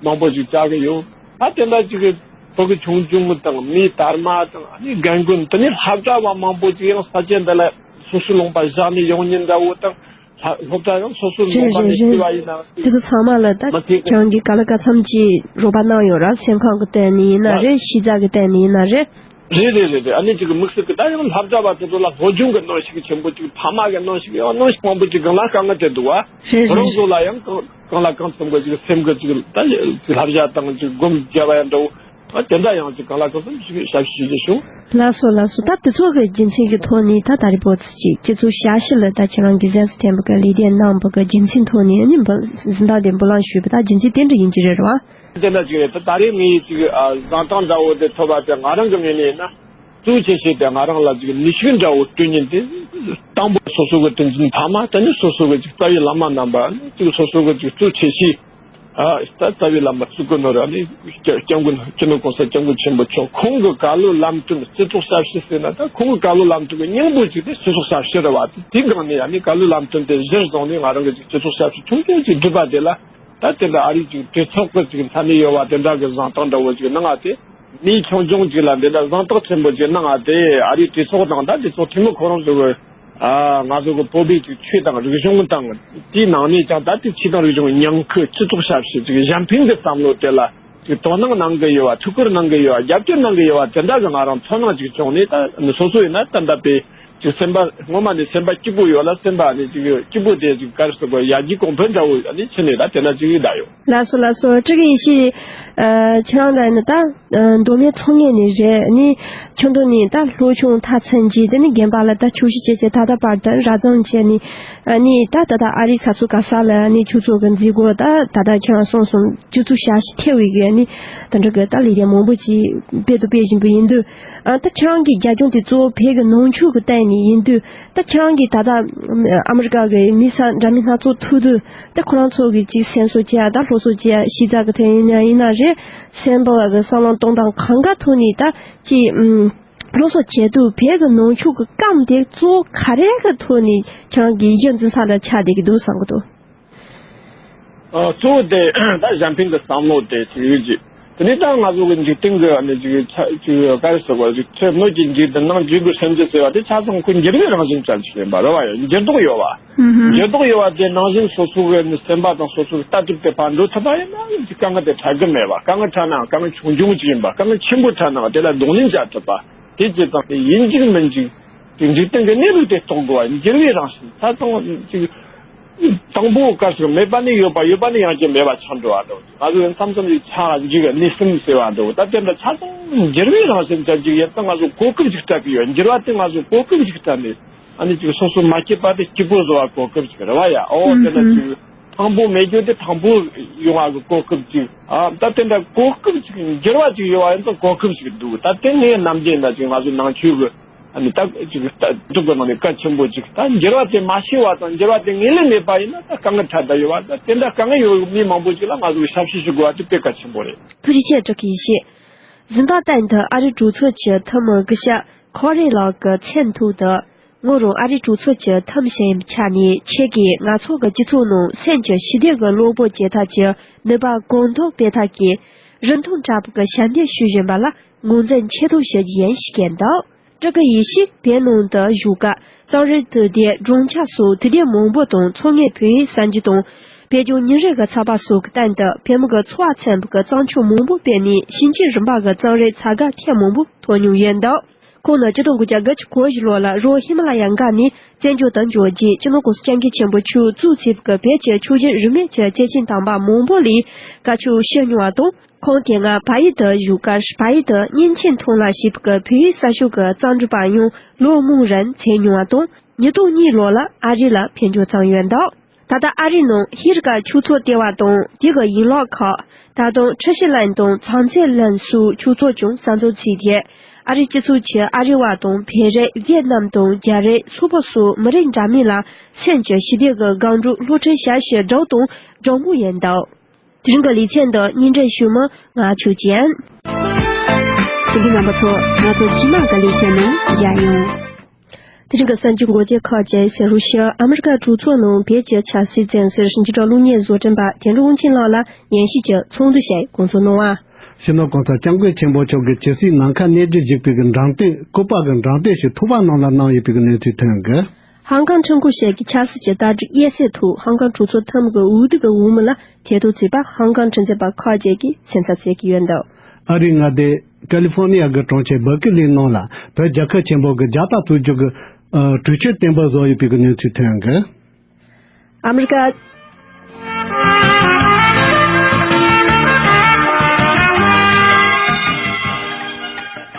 མང་པོ་ཅིག་བཅར་གི་ཡོད། ད་དེ་འདྲ་ཅིག་གི་ཕྲུ་གུ་ཆུང་ཆུང་དང་མི་དར་མ་དང་ཨ་ནི་རྒན་རྒོན་དེ་ནི་ལྷ་བྲག་པ་མང་པོ་ཅིག་ཡང་ས་ཆ་འདི་ལ་སོ་སོའི་ལུང་པ་བཞག་ནས་ཡོང་མཁན་འདྲ་བོ་དང་། ལྷ་སློབ་གྲྭ་ཡང་སོ་སོའི་རེད་ལུང་པ་རེད་ནས་རེད། སྐྱེ་བ་ཡིན་ན། དེ་ཚོ་ཚང་མ་ལ་ད་མ་ཐེག་ཁྱེད་རང་གིས་ག་ལ་ག་ཚམ་གྱིས་རོགས་པ་གནང་ཡོད་ར། སེམས་ཁམས་ཀྱི་སྟེང་ནས་ཡིན་ན་ལ། རེད། གཞི་རྩ་གི་སྟེང་ནས་ཡིན་ན་རེད། རེད་རེད་རེད་རེད། ཨ་ནི་ཅིག་གི་དམིགས་བསལ་གི་ད་ཡང་ལྷ་བྲག་པ་དེ་ཚོ་ལ་སློབ་སྦྱོང་གི་གནོན་ཤུགས་ཆེན་པོ་ཅིག་ཕ་མ་གི་གནོན་ཤུགས་ཡང་གནོན་ཤུགས་མང་པོ་ཅིག་སྒང་ལ་དཀའ་ངལ་དེ་འདུག་བ། རེད་ཁོ་རང་རེད་ཚོ་ལ་ཡང་གང་གང་ལ་གང་འཚམ་གི་ཅིག་སེམས་གི་ཅིག་ད་ཅིག་བསླབ་བྱ་དང་ཅིག་སྒོམ་རྒྱབ་པ་ཡང་འདྲ་བོ། ཨ་དེ་འདྲ་ཡང་ཅིག་གང་ལ་གང་འཚམ་ཞིག་ཞབས་ཞུ་རྒྱུ་བྱུང་། ལགས་སོ་ལགས་སོ། ད་དེ་ཚོ་གི་རྒྱུ་མཚན་གྱི་ཐོག་ནས་ད་ད་རེས་པོ་ཅིག་སྤྱི་ཚོགས་ཞབས་ཞུ་ལ་ད་ཁྱེད་རང་གིས་གཟེངས་སུ་ཐོན་པ་གི་ལས་དོན་གནང་བ་གི་རྒྱུ་མཚན་ཐོག་ནས་ཨ་ནི་འབུ་འཛིན་བདག་དེ་འབུ་ལམ་ཞུས་པ་ད་རྒྱུ་མཚན་དེ་འདྲ་ཡིན་གྱི་རེད་བ། དེ་འདྲ་ཅིག་རེད། ད་ད་རེས་ངས་ཅིག་ཨ་གཟེངས་རྟགས་འདྲ་བོ་དེ་ཐོབ་པ་དེ་ང་རང་གི་ངོས་ནས་ཡིན་ན་གཙོ་ཆེ་ཤོས་དེ་ང་རང་ལ་ཅིག་ནུས་ཤུགས་འདྲ་བོ་སྤྲོད་མཁན་དེ་དང་པོ་སོ་སོ་གི་དོན་ཚན་ཕ་མ་དེ་ནི་སོ་སོ་གི་ཅིག་རྩ་བའི་བླ་མ་རྣམ་པ་ཅིག་སོ་སོ་གི་ཅིག་གཙོ་ཆེ་ཤོས། ཨ་ད་རྩ་བའི་བླ་མ་གཙུག་གི་ནོར་བུ་ཨ་ནི་སྐྱབས་སྐྱབས་མགོན་སྤྱི་ནོར་གོང་ས་སྐྱབས་མགོན་ཆེན་པོ་མཆོག་ཁོང་གི་བཀའ་སློབ་ལམ་སྟོན་སྤྱི་ཚོགས་ཞབས་ཞུ་ཟེར་ན་ད་ཁོང་གི་བཀའ་སློབ་ལམ་སྟོན་གྱི་སྙིང་པོ་ཅིག་དེ་སྤྱི་ཚོགས་ཞབས་ཞུ་རེད་བ། དེ་སྒང་ནས་ཨ་ནི་བཀའ་སློབ་ལམ་སྟོན་དེ་གཞིར་བཟུང་ནས་ང་རང་གི་ཅིག་སྤྱི་ཚོགས་ཞབས་ཞུ་ཆུང་ཆུང་ཅིག་བསྒྲུབས་པ་དེ་ལ་ད་དེ་འདྲ་ཨ་རིའི་ཅིག་གྲོས་ཚོགས་ཀྱི་ཅིག་ས་གནས་ཡོད་བ་དེ་འདྲ་གི་གཟེངས་རྟགས་འདྲ་བོ་ཅིག་གནང་བ་དེ། མི་ཆུང་ཆུང་ཅིག་ལ་འདི་འདྲ་གཟེངས་རྟགས་ཆེན་པོ་ཅིག་གནང་བ་དེ་ཨ་རིའི་གྲོས་ཚོགས་དང་ད་གྲོས་ཚོགས་འཐུས་མི་ཁོ་རང་ཚོ་གི་ཨ་ང་ཚོ་གི་བོད་པའི་ཅིག་ཆོས་དང་རིག་གཞུང་དང་དེའི་ནང་ནས་ཀྱང་ད་ལྟའི་ཆོས་དང་རིག་གཞུང་ཉམས་མཁོ་སྤྱི་ཚོགས་ཞབས་ཞུ་ཅིག་གཞན་ཕན་གྱི་བསམ་བློ་དེ་ལ་ཅིག་དོ་སྣང་གནང་གི་ཡོད་པ། ཐུགས་ཁུར་གནང་གི་ཡོད་པ། རྒྱབ་སྐྱོར་གནང་གི་ཡོད་པ་དེ་འདྲ་གི་ང་རང་ཚོར་སྣང་ཅིག་བྱུང་ནས་ད་སོ་སོ་ཡིན་ན་ད་ལྟ་པའི་ཅིག་སེམས་པ་སྔོན་མ་ནས་སེམས་པ་སྐྱིད་པོ་ཡོད་ལ་སེམས་པ་ནས་ཅིག་སྐྱིད་པོ་དེ་ཅིག་ག་རེ་ཟེར་དགོས་ཡར་རྒྱས་གོང་འཕེལ་འདྲ་བོ་ནས་ཕྱིན་ནས་ད་དེ་འདྲ་ཅིག་ཡིན་ད་ཡོད། ལགས་སོ་ལགས་སོ། ཀྲི་གི་ཡེ་ཤེས། ཨ་ཁྱེད་རང་ལ་ནི་ད་ཨ་མདོ་སྨད་ཚོང་ངེས་ནས་རེད། ནི་ཆུང་དུས་ནས་ད་སློབ་ཆུང་མཐར་ཕྱིན་རྗེས་དེ་ནི་རྒན་པ་ལ་ད་ཆོས་ཞུ་བྱས་བྱས་ད་ལྟ་བར་དུ་ར་ཛོན་བྱས་ནས་ཨ་ནི་ད་ད་ལྟ་ཨ་རིའི་ས་ཕྱོགས་ག་ས་ལ་ནི་ཆོས་ཚོགས་ཀྱི་མཛད་སྒོ་ད་ད་ལྟ་ཁྱེད་རང་གསུངས་སོང་སྤྱི་ཚོགས་ཞབས་ཞུ་ཐེ་བའི་གི་ནི་དེ་འདྲ་གི་ད་ལས་དོན་མང་པོ་ཅིག་སྤེལ་དུ་སྤེལ་བཞིན་པ་ཡིན་དུས། ཨ་ད་ཁྱེད་རང་གི་རྒྱབ་ལྗོངས་དེ་གཙོ་བོ་བོད་ཀྱི་ནང་ཆོས་ཀྱི་སྟེང་ནས་ཡིན་དུས། ད་ཁྱེད་རང་གིས་ད་ལྟ་ཨ་མི་རི་ཀ་གི་མི་སེར་འདྲ་མིན་སྣ་ཚོགས་ཐུག་དུས་ད་ཁོ་རང་ཚོ་གི་ཅིག་སེམས་གསོ་བྱེད་ཡ་ད་སློབ་གསོ་བྱེད་ཡ་གཞི་རྩ་གི་ཐོག་ཡིན་ན་ཡིན་ན་རེད། སེམས་པ་གི་བསམ་བློ་གཏོང་སྟངས་གང་ག་ཐོག་ནས་ད་ཅིག་ཨུམ་སློབ་གསོ་བྱེད་དུས་བོད་ཀྱི་ནང་ཆོས་ཀྱི་སྐམ་དེ་གཙོ་བོ་ག་རེ་གི་ཐོག་ནས་ཁྱེད་རང་གི་གཞི་འཛིན་ས་ལ་ཆགས་བསྡད་ཀྱི་འདུག་བསམ་གྱི་འདུག་ཨ་གཙོ་བོ་དེ་ད་གཞན་ཕན་གྱི་བསམ་བློ་དེ་ཅིག་ཡོད་ཅིག་དེ་ནས་ད་ང་ཚོ་གི་འཇིག་རྟེན་གྱི་ཨ་ནི་ཅིག་ཆ་ཅིག་ག་རེ་ཟེར་བ་ཅིག་ཚེ་སྣོད་ཀྱི་འཇིག་དང་ནང་འཇིག་དགོས་སེམས་ཅན་ཟེར་བ་དེ་ཆ་ཚང་ཁོ་འགྱུར་བའི་རང་བཞིན་ཅན་ཅིག་ཡིན་པ་རེད་བ། ཡང་འགྱུར་ལྡོག་ཡོད་བ། ཧུམ་ཧུམ། འགྱུར་ལྡོག་ཡོད་བ་དེ་ནང་བཞིན་སོ་སོ་གི་ཨ་ནི་སེམས་པ་དང་སོ་སོ་གི་ལྟ་གྲུབ་དེ་ཕར་འགྲོ་ཐུབ་པ་ཡིན་ན་ཅིག་དཀའ་ངལ་དེ་འཕྲད་གི་མེད་བ། དཀའ་ངལ་འཕྲད་ནའང་དཀའ་ངལ་ཆུང་ཆུང་ཅིག་ཡིན་པ། དཀའ་ངལ་ཆེན་པོ་འཕྲད་ནའང་དེ་ལ་གདོང་ལེན་བྱ་ཐུབ་པ། དེ་བྱས་ཙང་དེ་ཡིན་གཅིག་མིན་གཅིག་དེ་འཇིག་རྟེན་གྱི་གནས་ལུགས་དེ་རྟོགས་དགོས་པ། འགྱུར་བའི་རང་བཞིན། ད་དང་ཅིག་དང་པོ་སྐབས་སུ་མེད་པ་ནས་ཡོད་པ། ཡོད་པ་ནས་ཡང་བསྐྱར་མེད་པ་ཆགས་འགྲོ་བ་འདྲ་བོ། ང་ཚོས་མཚམས་མཚམས་ཅིག་ཆགས་འཇིག་གནས་གསུམ་ཟེར་བ་འདྲ་བོ། ད་དེ་འདྲ་ཆ་ཚང་འགྱུར་བའི་རང་བཞིན་ཅན་ཅིག་ཡིན་ཙང་ང་ཚོ་གོ་སྐབས་ཤིག་སྤྲད་ཀྱི་ཡོད། འགྱུར་བ་དེ་ང་ཚོ་གོ་སྐབས་ཤིག་སྤྲད་ནས། ཨ་ནི་ཅིག་སོ་སོ་མ་སྐྱིད་པ་དེ་སྐྱིད་པོ་བཟོ་བ་གོ་སྐབས་ཅིག་རེད་བ་ཡ། ཨོ་དེ་ན་ཅིག་དང་པོ་མེད་རྒྱུ་དེ་དང་པོ་ཡོང་བ་གི་གོ་སྐབས་ཅིག་ཨ་ད་དེ་འདྲ་གོ་སྐབས་ཅིག་འགྱུར་བ་ཅིག་ཡོང་བ་ཡིན་ཙང་གོ་སྐབས་ཅིག་འདུག་ད་དེ་ངའི་ནམ་རྒྱུན་ན་ཅིག་ང་ཚོ་ནང་ཆོས་གི་ཨ་ནི་ད་ཅིག་ད་སྒྲུབ་པའི་ནང་ནས་གལ་ཆེན་པོ་ཅིག་ད་འགྱུར་བ་དེ་མ་ཤེས་པ་དང་འགྱུར་བ་དེ་ངེས་ལེགས་མེད་པ་ཡིན་ན་ད་དཀའ་ངལ་འཕྲད་བསྡད་ཡོད་པ། ད་དེ་འདྲ་དཀའ་ངལ་ཡོད་མི་མང་པོ་ཅིག་ལ་ང་ཚོས་ཞབས་ཕྱི་ཞུ་དགོས་པ་དེ་དཔེ་གལ་ཆེན་པོ་རེད། ཐུགས་རྗེ་ཆེ། བཀྲ་ཤིས་བདེ་ལེགས། གཟའ་ཟླ་བ་དེ་ཨ་རིའི་གྲོས་ཚོགས་ཀྱི་འཐུས་མི་སྐུ་ཞབས་ཁོ་རེ་ལགས་ཀྱི་མཚན་ཐོག་ཏུ། ངོ་རང་ཨ་རིའི་གྲོས་ཚོགས་ཀྱི་འཐུས་མི་ཞིག་ཡིན་པའི་ཆ་ནས། ཁྱེད་ཀྱིས་ང་ཚོ་གི་སྤྱི་ཚོགས་ནང་སེམས་ཀྱི་ཞི་བདེ་གི་གློ་བུར་བྱེད་ཐབས་ཀྱི་ནུས་པ་གང་ཐུབ་སྤེལ་ཐབས་ཀྱི་རིན་ཐང་འདྲ་པོ་གི་ཞབས་འདེགས་ཞུ་བཞིན་པ་ལ་ངོས་འཛིན་ཆེ་མཐོང་ཞུ་རྒྱུ་ཡིན་ཞུ་གི་འདུག་སྤྲུལ་སྐུ་ཡེ་ཤེས་བོད་ནང་དུ་བཞུགས་སྐབས། གཙང་རིག་དུས་དེབ་སྦྲང་ཆར་སོགས་དུས་དེབ་མང་པོ་དང་། ཚོང་ངེས་བོད་ཡིག་གསར་འགྱུར་དང་། བོད་ལྗོངས་ཉིན་རེ་གི་ཚགས་པར་སོགས་ཀྱི་སྟེང་དུ་བོད་མི་གི་འཚོ་བ་ཚན་པ་གི་བརྩམས་ཆོས་མང་པོ་སྤེལ་ནས། ཕྱིན་ཆད་རིམ་པ་གི་གཙང་རིག་ཚགས་ཁག་ཐེངས་མང་པོ་ཐོབ་མྱོང་ཡོད་འདུག་ཁོང་ནི་ཆིག་སྟོང་དགུ་བརྒྱ་དགུ་བཅུ་གོ་བཞི་ལོ་ལ་རི་བོ་ཧི་མ་ལ་ཡ་མངགས་ནས་བཙན་བྱོལ་དུ་འབྱོར་རྗེས། སྤྱི་ནོར་༸གོང་ས་༸སྐྱབས་མགོན་ཆེན་པོ་མཆོག་གཙོས་བྱས་པའི་བོད་ཀྱི་ཆོས་བརྒྱུད་རིས་མེད་ཀྱི་སྐྱེས་ཆེན་དམ་པ་མང་པོ་ལས་བཀའ་ཆོས་ཞུ་མྱོང་བ་དང་། ཁོང་དེ་སྔ་བལ་ཡུལ་དུ་བཞུགས་སྐབས། བལ་ཡུལ་དུ་གཉན་ཆེན་ཐང་ལྷ་ཞེས་པའི་བོད་ཡིག་གསར་ཤོག་གི་རྩོམ་སྒྲིག་པ་ཡང་ལོ་མང་རིང་བྱས་མྱོང་བ་དང་། ཉིས་སྟོང་གཉིས་ལོ་ལ་ཨ་རི་ལ་ཕེབས་འབྱོར་བྱུང་ཡོད་འདུག་ད་ལྟ་ཨ་རིའི་ནང་ཧི་རི་ཀ་ཆོས་ཚོགས་ལྟེ་བ་དང་། དེ་གི་ཡན་ལག་ཁག་ད་དུང་ཁྲི་ཤི་ལན་དང་ཚང་ཚེ་ལན་སོགས་ཆོས་ཚོགས་ཀྱང་གསར་འཛུགས་བྱས་ཏེ། ཨ་རིའི་སྤྱི་ཚོགས་ཀྱིས་ཨ་རི་བ་དང་བོད་རིགས། ཝེ་ཏི་ནམ་དང་རྒྱ་རིགས། སོག་པོ་སོགས་མི་རིགས་འདྲ་མིན་ལ་སེམས་ཀྱི་ཞི་བདེ་གི་སྒང་དྲུག་སློབ་ཁྲིད་བྱ་ཞིང་སྒྲུབ་དང་སྒྲུབ་མུས་ཡིན་འདུག་དེ་རིང་གི་ལེ་ཚན་འདི་སྙན་སྒྲོན་ཞུ་མི་ང་ཆོས་ཅན། དེ་རིང་རྣམ་པ་ཚོ་ང་ཚོ་རྗེས་མ་གི་ལེ་ཚན་ནང་མཇལ་ཡོང་། དེ་རིང་གི་གསར་འགྱུར་མགོ་བརྗོད་ཁག་ཅིག་གསན་རོགས་ཞུ། ཨ་མི་རི་ཀ་གྲོས་ཚོགས་ནང་བོད་ཀྱི་ཆབ་སྲིད་འཛིན་སར་ཞིབ་འཇུག་གློག་བརྙན་བཟོ་སྐྲུན་པ་དོན་གྲུབ་དབང་ཆེན་ལགས་ལ་ཉན་ཞིབ་ཀྱི་ཚོགས་འདུ་ཞིག་བསྐོང་ཚོགས་གནང་བ། སྤྱི་ནོར་༸གོང་ས་༸སྐྱབས་མགོན་ཆེན་པོ་མཆོག་གིས་ཇི་སྲིད་ནམ་མཁའ་གནས་རྒྱུ་བཞུགས་པའི་གི་འགྲེམས་སྟོན། སྐུ་པར་གི་འགྲེམས་སྟོན་ཞིག་ཐོག་པ་ནང་ལ་གནང་ཡོད་པའི་གི་གནས་ཚུལ་ཐོན་གི། ཧང་ཀང་ཁྲིམས་ཁང་ཞིག་གི་ཆབ་སྲིད་ཀྱི་ལྟ་གྲུབ་དབྱེ་གསལ་ཐོག་ཧང་ཀང་གྲོས་ཚོགས་འཐུས་མི་གི་འོས་བསྡུ་གི་འོས་མི་ལ་ཐེ་གཏོགས་བྱས་པ་ཧང་ཀང་ཁྲིམས་རྩོད་པ་ཁག་ཅིག་གིས་སེམས་འཚབ་བྱེད་ཀྱི་ཡོད་འདུག་ཨ་རིའི་མངའ་སྡེ་ཀ་ལི་ཧྥོ་ནི་ཡ་གི་གྲོང་ཁྱེར་བྷར་ཀི་ལིའི་ནང་ལ་བོད་རྒྱལ་ཁབ་ཆེན་པོ་གི་རྒྱལ་དར་གཏོར་རྒྱུ་གི་ཨ་གྲོས་ཆོད་གཏན་འབེབས་བཟོ་ཡོད་པའི་གི་གནས་ཚུལ་ཐོན་གི། ཨ་མི་རི་ཀ།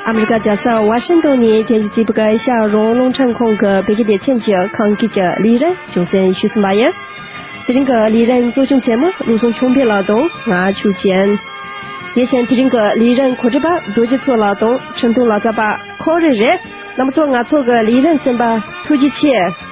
ཨ་མི་རི་ཀ་རྒྱལ་ས་ཝ་ཤིང་ཏོན་ནས་རྒྱལ་སྤྱིའི་བོད་ཀྱི་ཨེ་ཤ་ཡ་རང་དབང་རླུང་འཕྲིན་ཁང་གི་བོད་ཀྱི་སྡེ་ཚན་གྱི་ཁམས་སྐད་ཀྱི་ལས་རིམ་རྒྱང་སྲིང་ཞུས་ཟིན་པ་ཡིན། དེ་རིང་གི་ལས་རིམ་གཙོ་སྐྱོང་ཆེན་མོ་བློ་བཟང་ཆོས་འཕེལ་ལགས་དང་ང་ཆོས་ཅན། དེ་བཞིན་དེ་རིང་གི་ལས་རིམ་གོ་སྒྲིག་པ་རྡོ་རྗེ་མཚོ་ལགས་དང་འཕྲིན་གཏོང་ལག་རྩལ་པ་ཁོ་རེ་རེད། རྣམ་པ་ཚོ་ང་ཚོ་གི་ལས་རིམ་གསན་པར་ཐུགས་རྗེ་ཆེ།